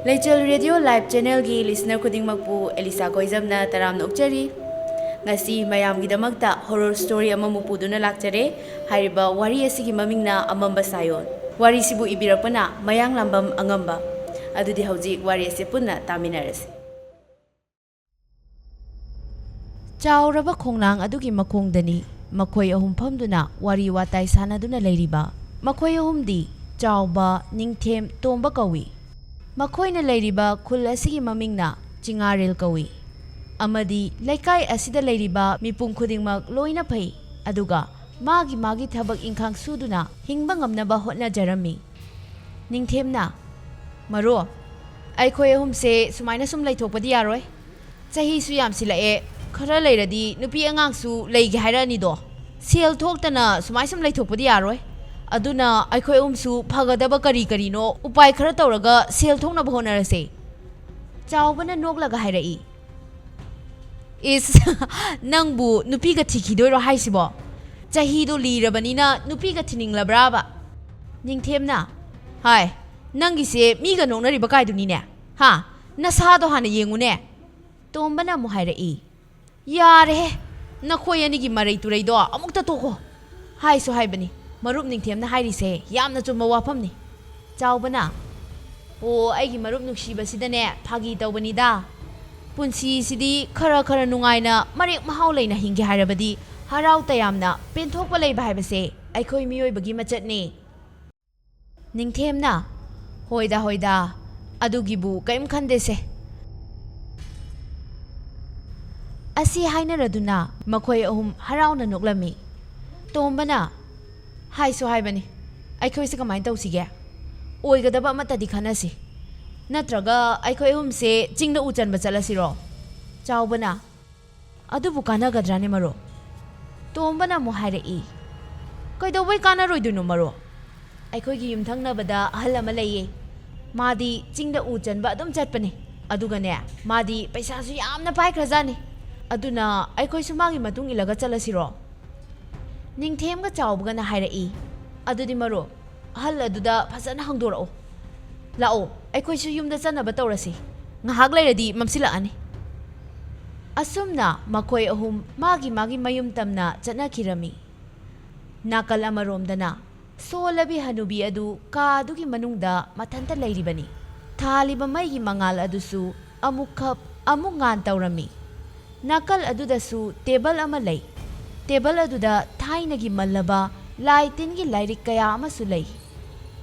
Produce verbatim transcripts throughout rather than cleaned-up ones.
ꯂꯩꯆꯦꯜ radio live ꯆꯦꯅꯦꯜꯒꯤ listener ꯈꯨꯗꯤꯡꯃꯛꯄꯨ Elisa ꯀꯣꯏꯖꯝꯅ ꯇꯔꯥꯝꯅ ꯑꯣꯛꯆꯔꯤ꯫ ꯉꯁꯤ ꯃꯌꯥꯝꯒꯤꯗꯃꯛꯇ ꯍꯣꯔꯣꯔ ꯁ꯭ꯇꯣꯔꯤ ꯑꯃꯃꯨꯛ ꯄꯨꯗꯨꯅ ꯂꯥꯛꯆꯔꯦ꯫ ꯍꯥꯏꯔꯤꯕ ꯋꯥꯔꯤ ꯑꯁꯤꯒꯤ ꯃꯃꯤꯡꯅ ꯑꯃꯝꯕ ꯁꯥꯌꯣꯟ꯫ ꯋꯥꯔꯤꯁꯤꯕꯨ ꯏꯕꯤꯔꯛꯄꯅ ꯃꯌꯥꯡꯂꯥꯝꯕꯝ ꯑꯉꯝꯕ꯫ ꯑꯗꯨꯗꯤ ꯍꯧꯖꯤꯛ ꯋꯥꯔꯤ ꯑꯁꯤ ꯄꯨꯟꯅ ꯇꯥꯃꯤꯟꯅꯔꯁꯤ꯫ ꯆꯥꯎꯔꯕ ꯈꯣꯡꯅꯥꯡ ꯑꯗꯨꯒꯤ ꯃꯈꯣꯡꯗꯅꯤ ꯃꯈꯣꯏ ꯑꯍꯨꯝ ꯐꯝꯗꯨꯅ ꯋꯥꯔꯤ ꯋꯥꯇꯥꯏ ꯁꯥꯟꯅꯗꯨꯅ ꯂꯩꯔꯤꯕ꯫ ꯃꯈꯣꯏ ꯑꯍꯨꯝꯗꯤ ꯆꯥꯎꯕ, ꯅꯤꯡꯊꯦꯝ, ꯇꯣꯝꯕ ꯀꯧꯏ꯫ ꯃꯈꯣꯏꯅ ꯂꯩꯔꯤꯕ ꯈꯨꯜ ꯑꯁꯤꯒꯤ ꯃꯃꯤꯡꯅ ꯆꯤꯉꯥꯔꯦꯜ ꯀꯧꯏ ꯑꯃꯗꯤ ꯂꯩꯀꯥꯏ ꯑꯁꯤꯗ ꯂꯩꯔꯤꯕ ꯃꯤꯄꯨꯝ ꯈꯨꯗꯤꯡꯃꯛ ꯂꯣꯏꯅ ꯐꯩ, ꯑꯗꯨꯒ ꯃꯥꯒꯤ ꯃꯥꯒꯤ ꯊꯕꯛ ꯏꯪꯈꯥꯡ ꯁꯨꯗꯨꯅ ꯍꯤꯡꯕ ꯉꯝꯅꯕ ꯍꯣꯠꯅꯖꯔꯝꯃꯤ꯫ ꯅꯤꯡꯊꯦꯝꯅ, "ꯃꯔꯨꯞ, ꯑꯩꯈꯣꯏ ꯑꯍꯨꯝꯁꯦ ꯁꯨꯃꯥꯏꯅ ꯁꯨꯝ ꯂꯩꯊꯣꯛꯄꯗꯤ ꯌꯥꯔꯣꯏ꯫ ꯆꯍꯤꯁꯨ ꯌꯥꯝꯁꯤꯜꯂꯛꯑꯦ, ꯈꯔ ꯂꯩꯔꯗꯤ ꯅꯨꯄꯤ ꯑꯉꯥꯡꯁꯨ ꯂꯩꯒꯦ ꯍꯥꯏꯔꯛꯑꯅꯤꯗꯣ꯫ ꯁꯦꯜ ꯊꯣꯛꯇꯅ ꯁꯨꯃꯥꯏ ꯁꯨꯝ ꯂꯩꯊꯣꯛꯄꯗꯤ ꯌꯥꯔꯣꯏ꯫ ꯑꯗꯨꯅ ꯑꯩꯈꯣꯏ ꯑꯍꯨꯝꯁꯨ ꯐꯒꯗꯕ ꯀꯔꯤ ꯀꯔꯤꯅꯣ ꯎꯄꯥꯏ ꯈꯔ ꯇꯧꯔꯒ ꯁꯦꯜ ꯊꯣꯛꯅꯕ ꯍꯣꯠꯅꯔꯁꯦ꯫" ꯆꯥꯎꯕꯅ ꯅꯣꯛꯂꯒ ꯍꯥꯏꯔꯛꯏ, "ꯏꯁ, ꯅꯪꯕꯨ ꯅꯨꯄꯤꯒ ꯊꯤꯈꯤꯗꯣꯏꯔꯣ ꯍꯥꯏꯁꯤꯕꯣ? ꯆꯍꯤꯗꯣ ꯂꯤꯔꯕꯅꯤꯅ ꯅꯨꯄꯤꯒ ꯊꯤꯅꯤꯡꯂꯕ꯭ꯔꯥꯕ?" ꯅꯤꯡꯊꯦꯝꯅ, "ꯍꯥꯏ, ꯅꯪꯒꯤꯁꯦ ꯃꯤꯒ ꯅꯣꯛꯅꯔꯤꯕ ꯀꯥꯏꯗꯨꯅꯤꯅꯦ꯫ ꯍꯥ? ꯅꯁꯥꯗꯣ ꯍꯥꯟꯅ ꯌꯦꯡꯉꯨꯅꯦ꯫" ꯇꯣꯝꯕꯅ ꯑꯃꯨꯛ ꯍꯥꯏꯔꯛꯏ, "ꯌꯥꯔꯦꯍꯦ, ꯅꯈꯣꯏ ꯑꯅꯤꯒꯤ ꯃꯔꯩ ꯇꯨꯔꯩꯗꯣ ꯑꯃꯨꯛꯇ ꯇꯣꯛꯈꯣ꯫ ꯍꯥꯏꯁꯨ ꯍꯥꯏꯕꯅꯤ, ꯃꯔꯨꯞ ꯅꯤꯡꯊꯦꯝꯅ ꯍꯥꯏꯔꯤꯁꯦ ꯌꯥꯝꯅ ꯆꯨꯝꯕ ꯋꯥꯐꯝꯅꯤ꯫" ꯆꯥꯎꯕꯅ, "ꯑꯣ, ꯑꯩꯒꯤ ꯃꯔꯨꯞ ꯅꯨꯡꯁꯤꯕꯁꯤꯗꯅꯦ, ꯐꯥꯒꯤ ꯇꯧꯕꯅꯤꯗ꯫ ꯄꯨꯟꯁꯤꯁꯤꯗꯤ ꯈꯔ ꯈꯔ ꯅꯨꯡꯉꯥꯏꯅ ꯃꯔꯦꯛ ꯃꯍꯥꯎ ꯂꯩꯅ ꯍꯤꯡꯒꯦ ꯍꯥꯏꯔꯕꯗꯤ ꯍꯔꯥꯎ ꯇꯌꯥꯝꯅ ꯄꯦꯟꯊꯣꯛꯄ ꯂꯩꯕ ꯍꯥꯏꯕꯁꯦ ꯑꯩꯈꯣꯏ ꯃꯤꯑꯣꯏꯕꯒꯤ ꯃꯆꯠꯅꯤ꯫" ꯅꯤꯡꯊꯦꯝꯅ, "ꯍꯣꯏꯗ, ꯍꯣꯏꯗ, ꯑꯗꯨꯒꯤꯕꯨ ꯀꯔꯤꯝ ꯈꯟꯗꯦꯁꯦ꯫" ꯑꯁꯤ ꯍꯥꯏꯅꯔꯗꯨꯅ ꯃꯈꯣꯏ ꯑꯍꯨꯝ ꯍꯔꯥꯎꯅ ꯅꯣꯛꯂꯝꯃꯤ꯫ ꯇꯣꯝꯕꯅ, "ꯍꯥꯏꯁꯨ ꯍꯥꯏꯕꯅꯤ, ꯑꯩꯈꯣꯏꯁꯦ ꯀꯃꯥꯏꯅ ꯇꯧꯁꯤꯒꯦ? ꯑꯣꯏꯒꯗꯕ ꯑꯃꯠꯇꯗꯤ ꯈꯟꯅꯁꯤ꯫ ꯅꯠꯇ꯭ꯔꯒ ꯑꯩꯈꯣꯏ ꯑꯍꯨꯝꯁꯦ ꯆꯤꯡꯗ ꯎ ꯆꯟꯕ ꯆꯠꯂꯁꯤꯔꯣ?" ꯆꯥꯎꯕꯅ, "ꯑꯗꯨꯕꯨ ꯀꯥꯟꯅꯒꯗ꯭ꯔꯥꯅꯦ ꯃꯔꯨꯞ?" ꯇꯣꯝꯕꯅ ꯑꯃꯨꯛ ꯍꯥꯏꯔꯛꯏ, "ꯀꯩꯗꯧꯕꯩ ꯀꯥꯟꯅꯔꯣꯏꯗꯣꯏꯅꯣ ꯃꯔꯨꯞ? ꯑꯩꯈꯣꯏꯒꯤ ꯌꯨꯝꯊꯪꯅꯕꯗ ꯑꯍꯜ ꯑꯃ ꯂꯩꯌꯦ꯫ ꯃꯥꯗꯤ ꯆꯤꯡꯗ ꯎ ꯆꯟꯕ ꯑꯗꯨꯝ ꯆꯠꯄꯅꯦ꯫ ꯑꯗꯨꯒꯅꯦ, ꯃꯥꯗꯤ ꯄꯩꯁꯥꯁꯨ ꯌꯥꯝꯅ ꯄꯥꯏꯈ꯭ꯔꯖꯥꯠꯅꯤ꯫ ꯑꯗꯨꯅ ꯑꯩꯈꯣꯏꯁꯨ ꯃꯥꯒꯤ ꯃꯇꯨꯡ ꯏꯜꯂꯒ ꯆꯠꯂꯁꯤꯔꯣ?" ꯅꯤꯡꯊꯦꯝꯒ ꯆꯥꯎꯕꯒꯅ ꯍꯥꯏꯔꯛꯏ, "ꯑꯗꯨꯗꯤ ꯃꯔꯨꯞ, ꯑꯍꯜ ꯑꯗꯨꯗ ꯐꯖꯅ ꯍꯪꯗꯣꯔꯛꯎ꯫" "ꯂꯥꯛꯑꯣ, ꯑꯩꯈꯣꯏꯁꯨ ꯌꯨꯝꯗ ꯆꯠꯅꯕ ꯇꯧꯔꯁꯤ꯫ ꯉꯥꯏꯍꯥꯛ ꯂꯩꯔꯗꯤ ꯃꯝꯁꯤꯜꯂꯛꯑꯅꯤ꯫" ꯑꯁꯨꯝꯅ ꯃꯈꯣꯏ ꯑꯍꯨꯝ ꯃꯥꯒꯤ ꯃꯥꯒꯤ ꯃꯌꯨꯝ ꯇꯝꯅ ꯆꯠꯅꯈꯤꯔꯝꯃꯤ꯫ ꯅꯥꯀꯜ ꯑꯃꯔꯣꯝꯗꯅ ꯁꯣꯜꯂꯕꯤ ꯍꯅꯨꯕꯤ ꯑꯗꯨ ꯀꯥ ꯑꯗꯨꯒꯤ ꯃꯅꯨꯡꯗ ꯃꯊꯟꯇ ꯂꯩꯔꯤꯕꯅꯤ꯫ ꯊꯥꯜꯂꯤꯕ ꯃꯩꯒꯤ ꯃꯉꯥꯜ ꯑꯗꯨꯁꯨ ꯑꯃꯨꯛ ꯈꯞ ꯑꯃꯨꯛ ꯉꯥꯟ ꯇꯧꯔꯝꯃꯤ꯫ ꯅꯥꯀꯜ ꯑꯗꯨꯗꯁꯨ ꯇꯦꯕꯜ ꯑꯃ ꯂꯩ꯫ ꯇꯦꯕꯜ ꯑꯗꯨꯗ ꯊꯥꯏꯅꯒꯤ ꯃꯜꯂꯕ ꯂꯥꯏ ꯇꯤꯟꯒꯤ ꯂꯥꯏꯔꯤꯛ ꯀꯌꯥ ꯑꯃꯁꯨ ꯂꯩ꯫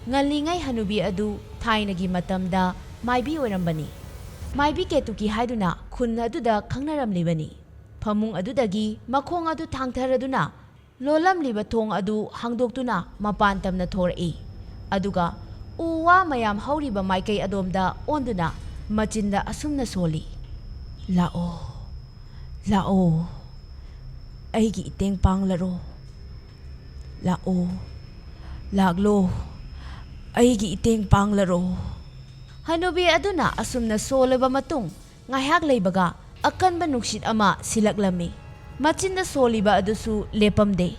ꯉꯜꯂꯤꯉꯩ ꯍꯅꯨꯕꯤ ꯑꯗꯨ ꯊꯥꯏꯅꯒꯤ ꯃꯇꯝꯗ ꯃꯥꯏꯕꯤ ꯑꯣꯏꯔꯝꯕꯅꯤ꯫ ꯃꯥꯏꯕꯤ ꯀꯦꯇꯨꯀꯤ ꯍꯥꯏꯗꯨꯅ ꯈꯨꯟ ꯑꯗꯨꯗ ꯈꯪꯅꯔꯝꯂꯤꯕꯅꯤ꯫ ꯐꯃꯨꯡ ꯑꯗꯨꯗꯒꯤ ꯃꯈꯣꯡ ꯑꯗꯨ ꯊꯥꯡꯊꯔꯗꯨꯅ ꯂꯣꯜꯂꯝꯂꯤꯕ ꯊꯣꯡ ꯑꯗꯨ ꯍꯥꯡꯗꯣꯛꯇꯨꯅ ꯃꯄꯥꯟ ꯇꯝꯅ ꯊꯣꯔꯛꯏ꯫ ꯑꯗꯨꯒ ꯎ ꯋꯥ ꯃꯌꯥꯝ ꯍꯧꯔꯤꯕ ꯃꯥꯏꯀꯩ ꯑꯗꯣꯝꯗ ꯑꯣꯟꯗꯨꯅ ꯃꯆꯤꯟꯗ ꯑꯁꯨꯝꯅ ꯁꯣꯜꯂꯤ, "ꯂꯥꯛꯑꯣ, ꯂꯥꯛꯑꯣ, ꯑꯩꯒꯤ ꯏꯇꯦꯡ ꯄꯥꯡꯂꯔꯣ꯫ ꯂꯥꯛꯑꯣ, ꯂꯥꯛꯂꯣ, ꯑꯩꯒꯤ ꯏꯇꯦꯡ ꯄꯥꯡꯂꯔꯣ꯫" ꯍꯅꯨꯕꯤ ꯑꯗꯨꯅ ꯑꯁꯨꯝꯅ ꯁꯣꯜꯂꯕ ꯃꯇꯨꯡ, ꯉꯥꯏꯍꯥꯛ ꯂꯩꯕꯒ ꯑꯀꯟꯕ ꯅꯨꯡꯁꯤꯠ ꯑꯃ ꯁꯤꯜꯂꯛꯂꯝꯃꯤ꯫ ꯃꯆꯤꯟꯗ ꯁꯣꯜꯂꯤꯕ ꯑꯗꯨꯁꯨ ꯂꯦꯞꯄꯝꯗꯦ꯫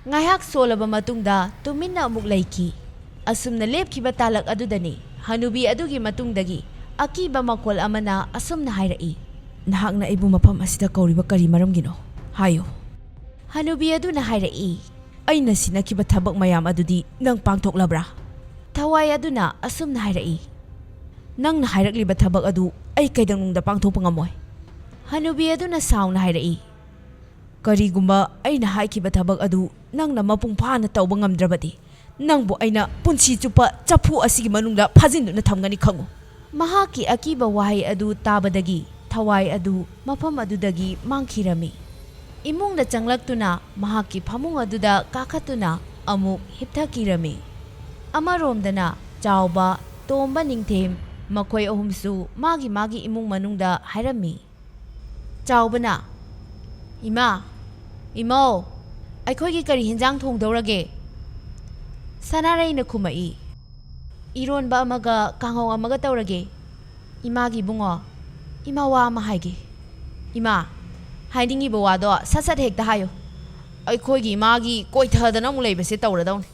ꯉꯥꯏꯍꯥꯛ ꯁꯣꯜꯂꯕ ꯃꯇꯨꯡꯗ ꯇꯨꯃꯤꯟꯅ ꯑꯃꯨꯛ ꯂꯩꯈꯤ꯫ ꯑꯁꯨꯝꯅ ꯂꯦꯞꯈꯤꯕ ꯇꯥꯂꯛ ꯑꯗꯨꯗꯅꯤ ꯍꯅꯨꯕꯤ ꯑꯗꯨꯒꯤ ꯃꯇꯨꯡꯗꯒꯤ ꯑꯀꯤꯕ ꯃꯈꯣꯜ ꯑꯃꯅ ꯑꯁꯨꯝꯅ ꯍꯥꯏꯔꯛꯏ, "ꯅꯍꯥꯛꯅ ꯑꯩꯕꯨ ꯃꯐꯝ ꯑꯁꯤꯗ ꯀꯧꯔꯤꯕ ꯀꯔꯤ ꯃꯔꯝꯒꯤꯅꯣ? ꯍꯥꯏꯌꯨ꯫" ꯍꯅꯨꯕꯤ ꯑꯗꯨꯅ ꯍꯥꯏꯔꯛꯏ, "ꯑꯩꯅ ꯁꯤꯟꯅꯈꯤꯕ ꯊꯕꯛ ꯃꯌꯥꯝ ꯑꯗꯨꯗꯤ ꯅꯪ ꯄꯥꯡꯊꯣꯛꯂꯕ꯭ꯔꯥ?" ꯊꯋꯥꯏ ꯑꯗꯨꯅ ꯑꯁꯨꯝꯅ ꯍꯥꯏꯔꯛꯏ, "ꯅꯪꯅ ꯍꯥꯏꯔꯛꯂꯤꯕ ꯊꯕꯛ ꯑꯗꯨ ꯑꯩ ꯀꯩꯗꯧꯅꯨꯡꯗ ꯄꯥꯡꯊꯣꯛꯄ ꯉꯝꯃꯣꯏ꯫" ꯍꯅꯨꯕꯤ ꯑꯗꯨꯅ ꯁꯥꯎꯅ ꯍꯥꯏꯔꯛꯏ, "ꯀꯔꯤꯒꯨꯝꯕ ꯑꯩꯅ ꯍꯥꯏꯈꯤꯕ ꯊꯕꯛ ꯑꯗꯨ ꯅꯪꯅ ꯃꯄꯨꯡ ꯐꯥꯅ ꯇꯧꯕ ꯉꯝꯗ꯭ꯔꯕꯗꯤ, ꯅꯪꯕꯨ ꯑꯩꯅ ꯄꯨꯟꯁꯤ ꯆꯨꯞꯄ ꯆꯐꯨ ꯑꯁꯤꯒꯤ ꯃꯅꯨꯡꯗ ꯐꯥꯖꯤꯟꯗꯨꯅ ꯊꯝꯒꯅꯤ, ꯈꯪꯉꯨ꯫" ꯃꯍꯥꯛꯀꯤ ꯑꯀꯤꯕ ꯋꯥꯍꯩ ꯑꯗꯨ ꯇꯥꯕꯗꯒꯤ ꯊꯋꯥꯏ ꯑꯗꯨ ꯃꯐꯝ ꯑꯗꯨꯗꯒꯤ ꯃꯥꯡꯈꯤꯔꯝꯃꯤ꯫ ꯏꯃꯨꯡꯗ ꯆꯪꯂꯛꯇꯨꯅ ꯃꯍꯥꯛꯀꯤ ꯐꯃꯨꯡ ꯑꯗꯨꯗ ꯀꯥꯈꯠꯇꯨꯅ ꯑꯃꯨꯛ ꯍꯤꯞꯊꯈꯤꯔꯝꯃꯤ꯫ ꯑꯃꯔꯣꯝꯗꯅ ꯆꯥꯎꯕ, ꯇꯣꯝꯕ, ꯅꯤꯡꯊꯦꯝ ꯃꯈꯣꯏ ꯑꯍꯨꯝꯁꯨ ꯃꯥꯒꯤ ꯃꯥꯒꯤ ꯏꯃꯨꯡ ꯃꯅꯨꯡꯗ ꯍꯥꯏꯔꯝꯃꯤ꯫ ꯆꯥꯎꯕꯅ, "ꯏꯃꯥ, ꯏꯃꯧ, ꯑꯩꯈꯣꯏꯒꯤ ꯀꯔꯤ ꯍꯤꯟꯖꯥꯡ ꯊꯣꯡꯗꯧꯔꯒꯦ?" ꯁꯅꯥꯔꯩꯅ ꯈꯨꯝꯃꯛꯏ, "ꯏꯔꯣꯟꯕ ꯑꯃꯒ ꯀꯥꯡꯍꯧ ꯑꯃꯒ ꯇꯧꯔꯒꯦ꯫" "ꯏꯃꯥꯒꯤ ꯏꯕꯨꯡꯉꯣ, ꯏꯃꯥ ꯋꯥ ꯑꯃ ꯍꯥꯏꯒꯦ꯫" "ꯏꯃꯥ, ꯍꯥꯏꯅꯤꯡꯉꯤꯕ ꯋꯥꯗꯣ ꯁꯠ ꯁꯠ ꯍꯦꯛꯇ ꯍꯥꯏꯌꯨ꯫ ꯑꯩꯈꯣꯏꯒꯤ ꯏꯃꯥꯒꯤ ꯀꯣꯏꯊꯗꯅ ꯑꯃꯨꯛ ꯂꯩꯕꯁꯦ ꯇꯧꯔꯗꯧꯅꯤ꯫"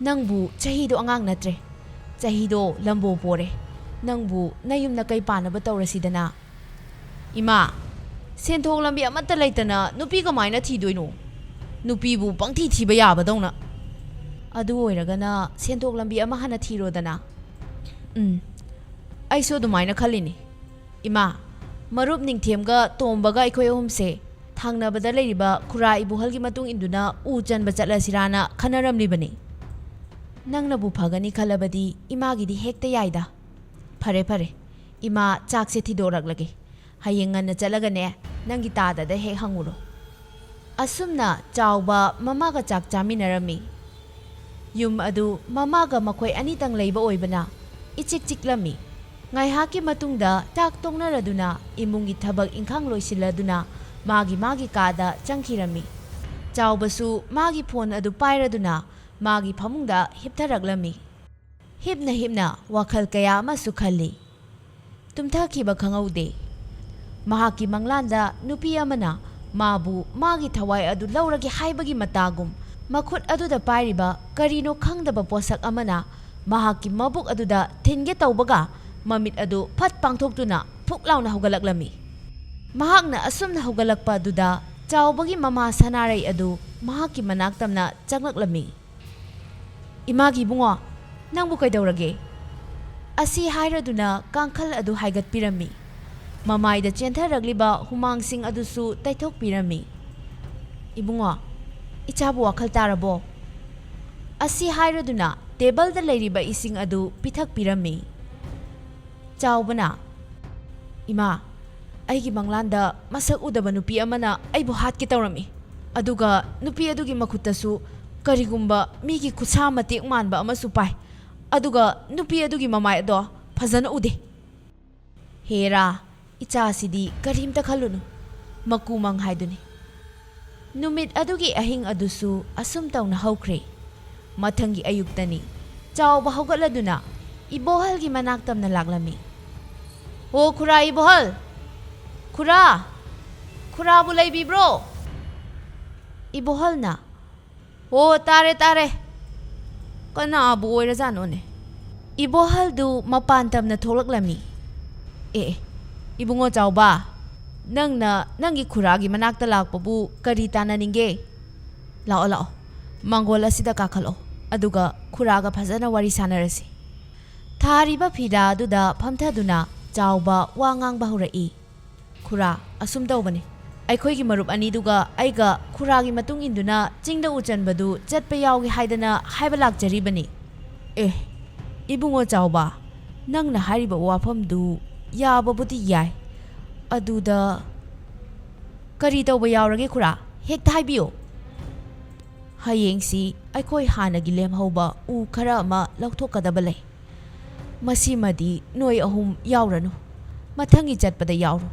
"ꯅꯪꯕꯨ ꯆꯍꯤꯗꯣ ꯑꯉꯥꯡ ꯅꯠꯇ꯭ꯔꯦ꯫ ꯆꯍꯤꯗꯣ ꯂꯝꯕꯣ ꯄꯣꯔꯦ꯫ ꯅꯪꯕꯨ ꯅꯌꯨꯝ ꯅꯀꯩ ꯄꯥꯟꯅꯕ ꯇꯧꯔꯁꯤꯗꯅ꯫ ꯏꯃꯥ, ꯁꯦꯟꯊꯣꯛ ꯂꯝꯕꯤ ꯑꯃꯠꯇ ꯂꯩꯇꯅ ꯅꯨꯄꯤ ꯀꯃꯥꯏꯅ ꯊꯤꯗꯣꯏꯅꯣ? ꯅꯨꯄꯤꯕꯨ ꯄꯪꯊꯤ ꯊꯤꯕ ꯌꯥꯕꯗꯧꯅ꯫ ꯑꯗꯨ ꯑꯣꯏꯔꯒꯅ ꯁꯦꯟꯊꯣꯛ ꯂꯝꯕꯤ ꯑꯃ ꯍꯥꯟꯅ ꯊꯤꯔꯣꯗꯅ꯫ ꯎꯝ, ꯑꯩꯁꯨ ꯑꯗꯨꯃꯥꯏꯅ ꯈꯜꯂꯤꯅꯤ꯫ ꯏꯃꯥ, ꯃꯔꯨꯞ ꯅꯤꯡꯊꯦꯝꯒ ꯇꯣꯝꯕꯒ ꯑꯩꯈꯣꯏ ꯑꯍꯨꯝꯁꯦ ꯊꯪꯅꯕꯗ ꯂꯩꯔꯤꯕ ꯈꯨꯔꯥ ꯏꯕꯣꯍꯜꯒꯤ ꯃꯇꯨꯡ ꯏꯟꯗꯨꯅ ꯎ ꯆꯟꯕ ꯆꯠꯂꯁꯤꯔꯥꯅ ꯈꯟꯅꯔꯝꯂꯤꯕꯅꯤ꯫ ꯅꯪꯅꯕꯨ ꯐꯒꯅꯤ ꯈꯜꯂꯕꯗꯤ ꯏꯃꯥꯒꯤꯗꯤ ꯍꯦꯛꯇ ꯌꯥꯏꯗ꯫ ꯐꯔꯦ, ꯐꯔꯦ꯫ ꯏꯃꯥ, ꯆꯥꯛꯁꯦ ꯊꯤꯗꯣꯔꯛꯂꯒꯦ꯫ ꯍꯌꯦꯡ ꯉꯟꯅ ꯆꯠꯂꯒꯅꯦ, ꯅꯪꯒꯤ ꯇꯥꯗꯗ ꯍꯦꯛ ꯍꯪꯉꯨꯔꯣ꯫ ꯑꯁꯨꯝꯅ ꯆꯥꯎꯕ ꯃꯃꯥꯒ ꯆꯥꯛ ꯆꯥꯃꯤꯟꯅꯔꯝꯃꯤ꯫ ꯌꯨꯝ ꯑꯗꯨ ꯃꯃꯥꯒ ꯃꯈꯣꯏ ꯑꯅꯤꯇꯪ ꯂꯩꯕ ꯑꯣꯏꯕꯅ ꯏꯆꯤꯛ ꯆꯤꯛꯂꯝꯃꯤ꯫ ꯉꯥꯏꯍꯥꯛꯀꯤ ꯃꯇꯨꯡꯗ ꯆꯥꯛ ꯇꯣꯛꯅꯔꯗꯨꯅ ꯏꯃꯨꯡꯒꯤ ꯊꯕꯛ ꯏꯪꯈꯥꯡ ꯂꯣꯏꯁꯤꯜꯂꯗꯨꯅ ꯃꯥꯒꯤ ꯃꯥꯒꯤ ꯀꯥꯗ ꯆꯪꯈꯤꯔꯝꯃꯤ꯫ ꯆꯥꯎꯕꯁꯨ ꯃꯥꯒꯤ ꯐꯣꯟ ꯑꯗꯨ ꯄꯥꯏꯔꯗꯨꯅ ꯃꯥꯒꯤ ꯐꯃꯨꯡꯗ ꯍꯤꯞꯊꯔꯛꯂꯝꯃꯤ꯫ ꯍꯤꯞꯅ ꯍꯤꯞꯅ ꯋꯥꯈꯜ ꯀꯌꯥ ꯑꯃꯁꯨ ꯈꯜꯂꯤ꯫ ꯇꯨꯝꯊꯈꯤꯕ ꯈꯪꯍꯧꯗꯦ꯫ ꯃꯍꯥꯛꯀꯤ ꯃꯪꯂꯥꯟꯗ ꯅꯨꯄꯤ ꯑꯃꯅ ꯃꯥꯕꯨ ꯃꯥꯒꯤ ꯊꯋꯥꯏ ꯑꯗꯨ ꯂꯧꯔꯒꯦ ꯍꯥꯏꯕꯒꯤ ꯃꯇꯥꯒꯨꯝ, ꯃꯈꯨꯠ ꯑꯗꯨꯗ ꯄꯥꯏꯔꯤꯕ ꯀꯔꯤꯅꯣ ꯈꯪꯗꯕ ꯄꯣꯠꯁꯛ ꯑꯃꯅ ꯃꯍꯥꯛꯀꯤ ꯃꯕꯨꯛ ꯑꯗꯨꯗ ꯊꯤꯟꯒꯦ ꯇꯧꯕꯒ, ꯃꯃꯤꯠ ꯑꯗꯨ ꯐꯠ ꯄꯥꯡꯊꯣꯛꯇꯨꯅ ꯐꯨꯛ ꯂꯥꯎꯅ ꯍꯧꯒꯠꯂꯛꯂꯝꯃꯤ꯫ ꯃꯍꯥꯛꯅ ꯑꯁꯨꯝꯅ ꯍꯧꯒꯠꯂꯛꯄ ꯑꯗꯨꯗ ꯆꯥꯎꯕꯒꯤ ꯃꯃꯥ ꯁꯅꯥꯔꯩ ꯑꯗꯨ ꯃꯍꯥꯛꯀꯤ ꯃꯅꯥꯛ ꯇꯝꯅ ꯆꯪꯂꯛꯂꯝꯃꯤ꯫ "ꯏꯃꯥꯒꯤ ꯏꯕꯨꯡꯉꯣ, ꯅꯪꯕꯨ ꯀꯩꯗꯧꯔꯒꯦ?" ꯑꯁꯤ ꯍꯥꯏꯔꯗꯨꯅ ꯀꯥꯡꯈꯜ ꯑꯗꯨ ꯍꯥꯏꯒꯠꯄꯤꯔꯝꯃꯤ꯫ ꯃꯃꯥꯏꯗ ꯆꯦꯟꯊꯔꯛꯂꯤꯕ ꯍꯨꯃꯥꯡꯁꯤꯡ ꯑꯗꯨꯁꯨ ꯇꯩꯊꯣꯛꯄꯤꯔꯝꯃꯤ꯫ "ꯏꯕꯨꯡꯉꯣ, ꯏꯆꯥꯕꯨ ꯋꯥꯈꯜ ꯇꯥꯔꯕꯣ?" ꯑꯁꯤ ꯍꯥꯏꯔꯗꯨꯅ ꯇꯦꯕꯜꯗ ꯂꯩꯔꯤꯕ ꯏꯁꯤꯡ ꯑꯗꯨ ꯄꯤꯊꯛꯄꯤꯔꯝꯃꯤ꯫ ꯆꯥꯎꯕꯅ, "ꯏꯃꯥ, ꯑꯩꯒꯤ ꯃꯪꯂꯥꯟꯗ ꯃꯁꯛ ꯎꯗꯕ ꯅꯨꯄꯤ ꯑꯃꯅ ꯑꯩꯕꯨ ꯍꯥꯠꯀꯦ ꯇꯧꯔꯝꯃꯤ꯫ ꯑꯗꯨꯒ ꯅꯨꯄꯤ ꯑꯗꯨꯒꯤ ꯃꯈꯨꯠꯇꯁꯨ ꯀꯔꯤꯒꯨꯝꯕ ꯃꯤꯒꯤ ꯈꯨꯠꯁꯥ ꯃꯇꯦꯛ ꯃꯥꯟꯕ ꯑꯃꯁꯨ ꯄꯥꯏ꯫ ꯑꯗꯨꯒ ꯅꯨꯄꯤ ꯑꯗꯨꯒꯤ ꯃꯃꯥꯏ ꯑꯗꯣ ꯐꯖꯅ ꯎꯗꯦ꯫" ꯍꯦꯔꯥ, ꯏꯆꯥꯁꯤꯗꯤ ꯀꯔꯤꯝꯇ ꯈꯜꯂꯨꯅꯨ, ꯃꯀꯨꯃꯪ ꯍꯥꯏꯗꯨꯅꯤ꯫ ꯅꯨꯃꯤꯠ ꯑꯗꯨꯒꯤ ꯑꯍꯤꯡ ꯑꯗꯨꯁꯨ ꯑꯁꯨꯝ ꯇꯧꯅ ꯍꯧꯈ꯭ꯔꯦ꯫ ꯃꯊꯪꯒꯤ ꯑꯌꯨꯛꯇꯅꯤ, ꯆꯥꯎꯕ ꯍꯧꯒꯠꯂꯗꯨꯅ ꯏꯕꯣꯍꯜꯒꯤ ꯃꯅꯥꯛ ꯇꯝꯅ ꯂꯥꯛꯂꯝꯃꯤ꯫ "ꯑꯣ ꯈꯨꯔꯥ ꯏꯕꯣꯍꯜ! ꯈꯨꯔꯥ! ꯈꯨꯔꯥꯕꯨ ꯂꯩꯕꯤꯕ꯭ꯔꯣ?" ꯏꯕꯣꯍꯜꯅ, "ꯑꯣ, ꯇꯥꯔꯦ, ꯇꯥꯔꯦ꯫ ꯀꯅꯥꯕꯨ ꯑꯣꯏꯔꯖꯥꯠꯅꯣꯅꯦ?" ꯏꯕꯣꯍꯜꯗꯨ ꯃꯄꯥꯟ ꯇꯝꯅ ꯊꯣꯛꯂꯛꯂꯝꯃꯤ꯫ "ꯑꯦ, ꯑꯦ, ꯏꯕꯨꯡꯉꯣ ꯆꯥꯎꯕ, ꯅꯪꯅ ꯅꯪꯒꯤ ꯈꯨꯔꯥꯒꯤ ꯃꯅꯥꯛꯇ ꯂꯥꯛꯄꯕꯨ ꯀꯔꯤ ꯇꯥꯟꯅꯅꯤꯡꯒꯦ? ꯂꯥꯛꯑꯣ, ꯂꯥꯛꯑꯣ, ꯃꯥꯡꯒꯣꯜ ꯑꯁꯤꯗ ꯀꯥꯈꯠꯂꯛꯑꯣ, ꯑꯗꯨꯒ ꯈꯨꯔꯥꯒ ꯐꯖꯅ ꯋꯥꯔꯤ ꯁꯥꯟꯅꯔꯁꯤ꯫" ꯊꯥꯔꯤꯕ ꯐꯤꯔꯥ ꯑꯗꯨꯗ ꯐꯝꯊꯗꯨꯅ ꯆꯥꯎꯕ ꯋꯥ ꯉꯥꯡꯕ ꯍꯧꯔꯛꯏ꯫ "ꯈꯨꯔꯥ, ꯑꯁꯨꯝ ꯇꯧꯕꯅꯤ, ꯑꯩꯈꯣꯏꯒꯤ ꯃꯔꯨꯞ ꯑꯅꯤꯗꯨꯒ ꯑꯩꯒ ꯈꯨꯔꯥꯒꯤ ꯃꯇꯨꯡ ꯏꯟꯗꯨꯅ ꯆꯤꯡꯗ ꯎꯆꯟꯕꯗꯨ ꯆꯠꯄ ꯌꯥꯎꯒꯦ ꯍꯥꯏꯗꯅ ꯍꯥꯏꯕ ꯂꯥꯛꯆꯔꯤꯕꯅꯤ꯫" "ꯑꯦ, ꯏꯕꯨꯡꯉꯣ ꯆꯥꯎꯕ, ꯅꯪꯅ ꯍꯥꯏꯔꯤꯕ ꯋꯥꯐꯝꯗꯨ ꯌꯥꯕꯕꯨꯗꯤ ꯌꯥꯏ, ꯑꯗꯨꯗ ꯀꯔꯤ ꯇꯧꯕ ꯌꯥꯎꯔꯒꯦ ꯈꯨꯔꯥ? ꯍꯦꯛꯇ ꯍꯥꯏꯕꯤꯌꯨ꯫" "ꯍꯌꯦꯡꯁꯤ ꯑꯩꯈꯣꯏ ꯍꯥꯟꯅꯒꯤ ꯂꯦꯝꯍꯧꯕ ꯎ ꯈꯔ ꯑꯃ ꯂꯧꯊꯣꯛꯀꯗꯕ ꯂꯩ꯫ ꯃꯁꯤꯃꯗꯤ ꯅꯣꯏ ꯑꯍꯨꯝ ꯌꯥꯎꯔꯅꯨ, ꯃꯊꯪꯒꯤ ꯆꯠꯄꯗ ꯌꯥꯎꯔꯣ꯫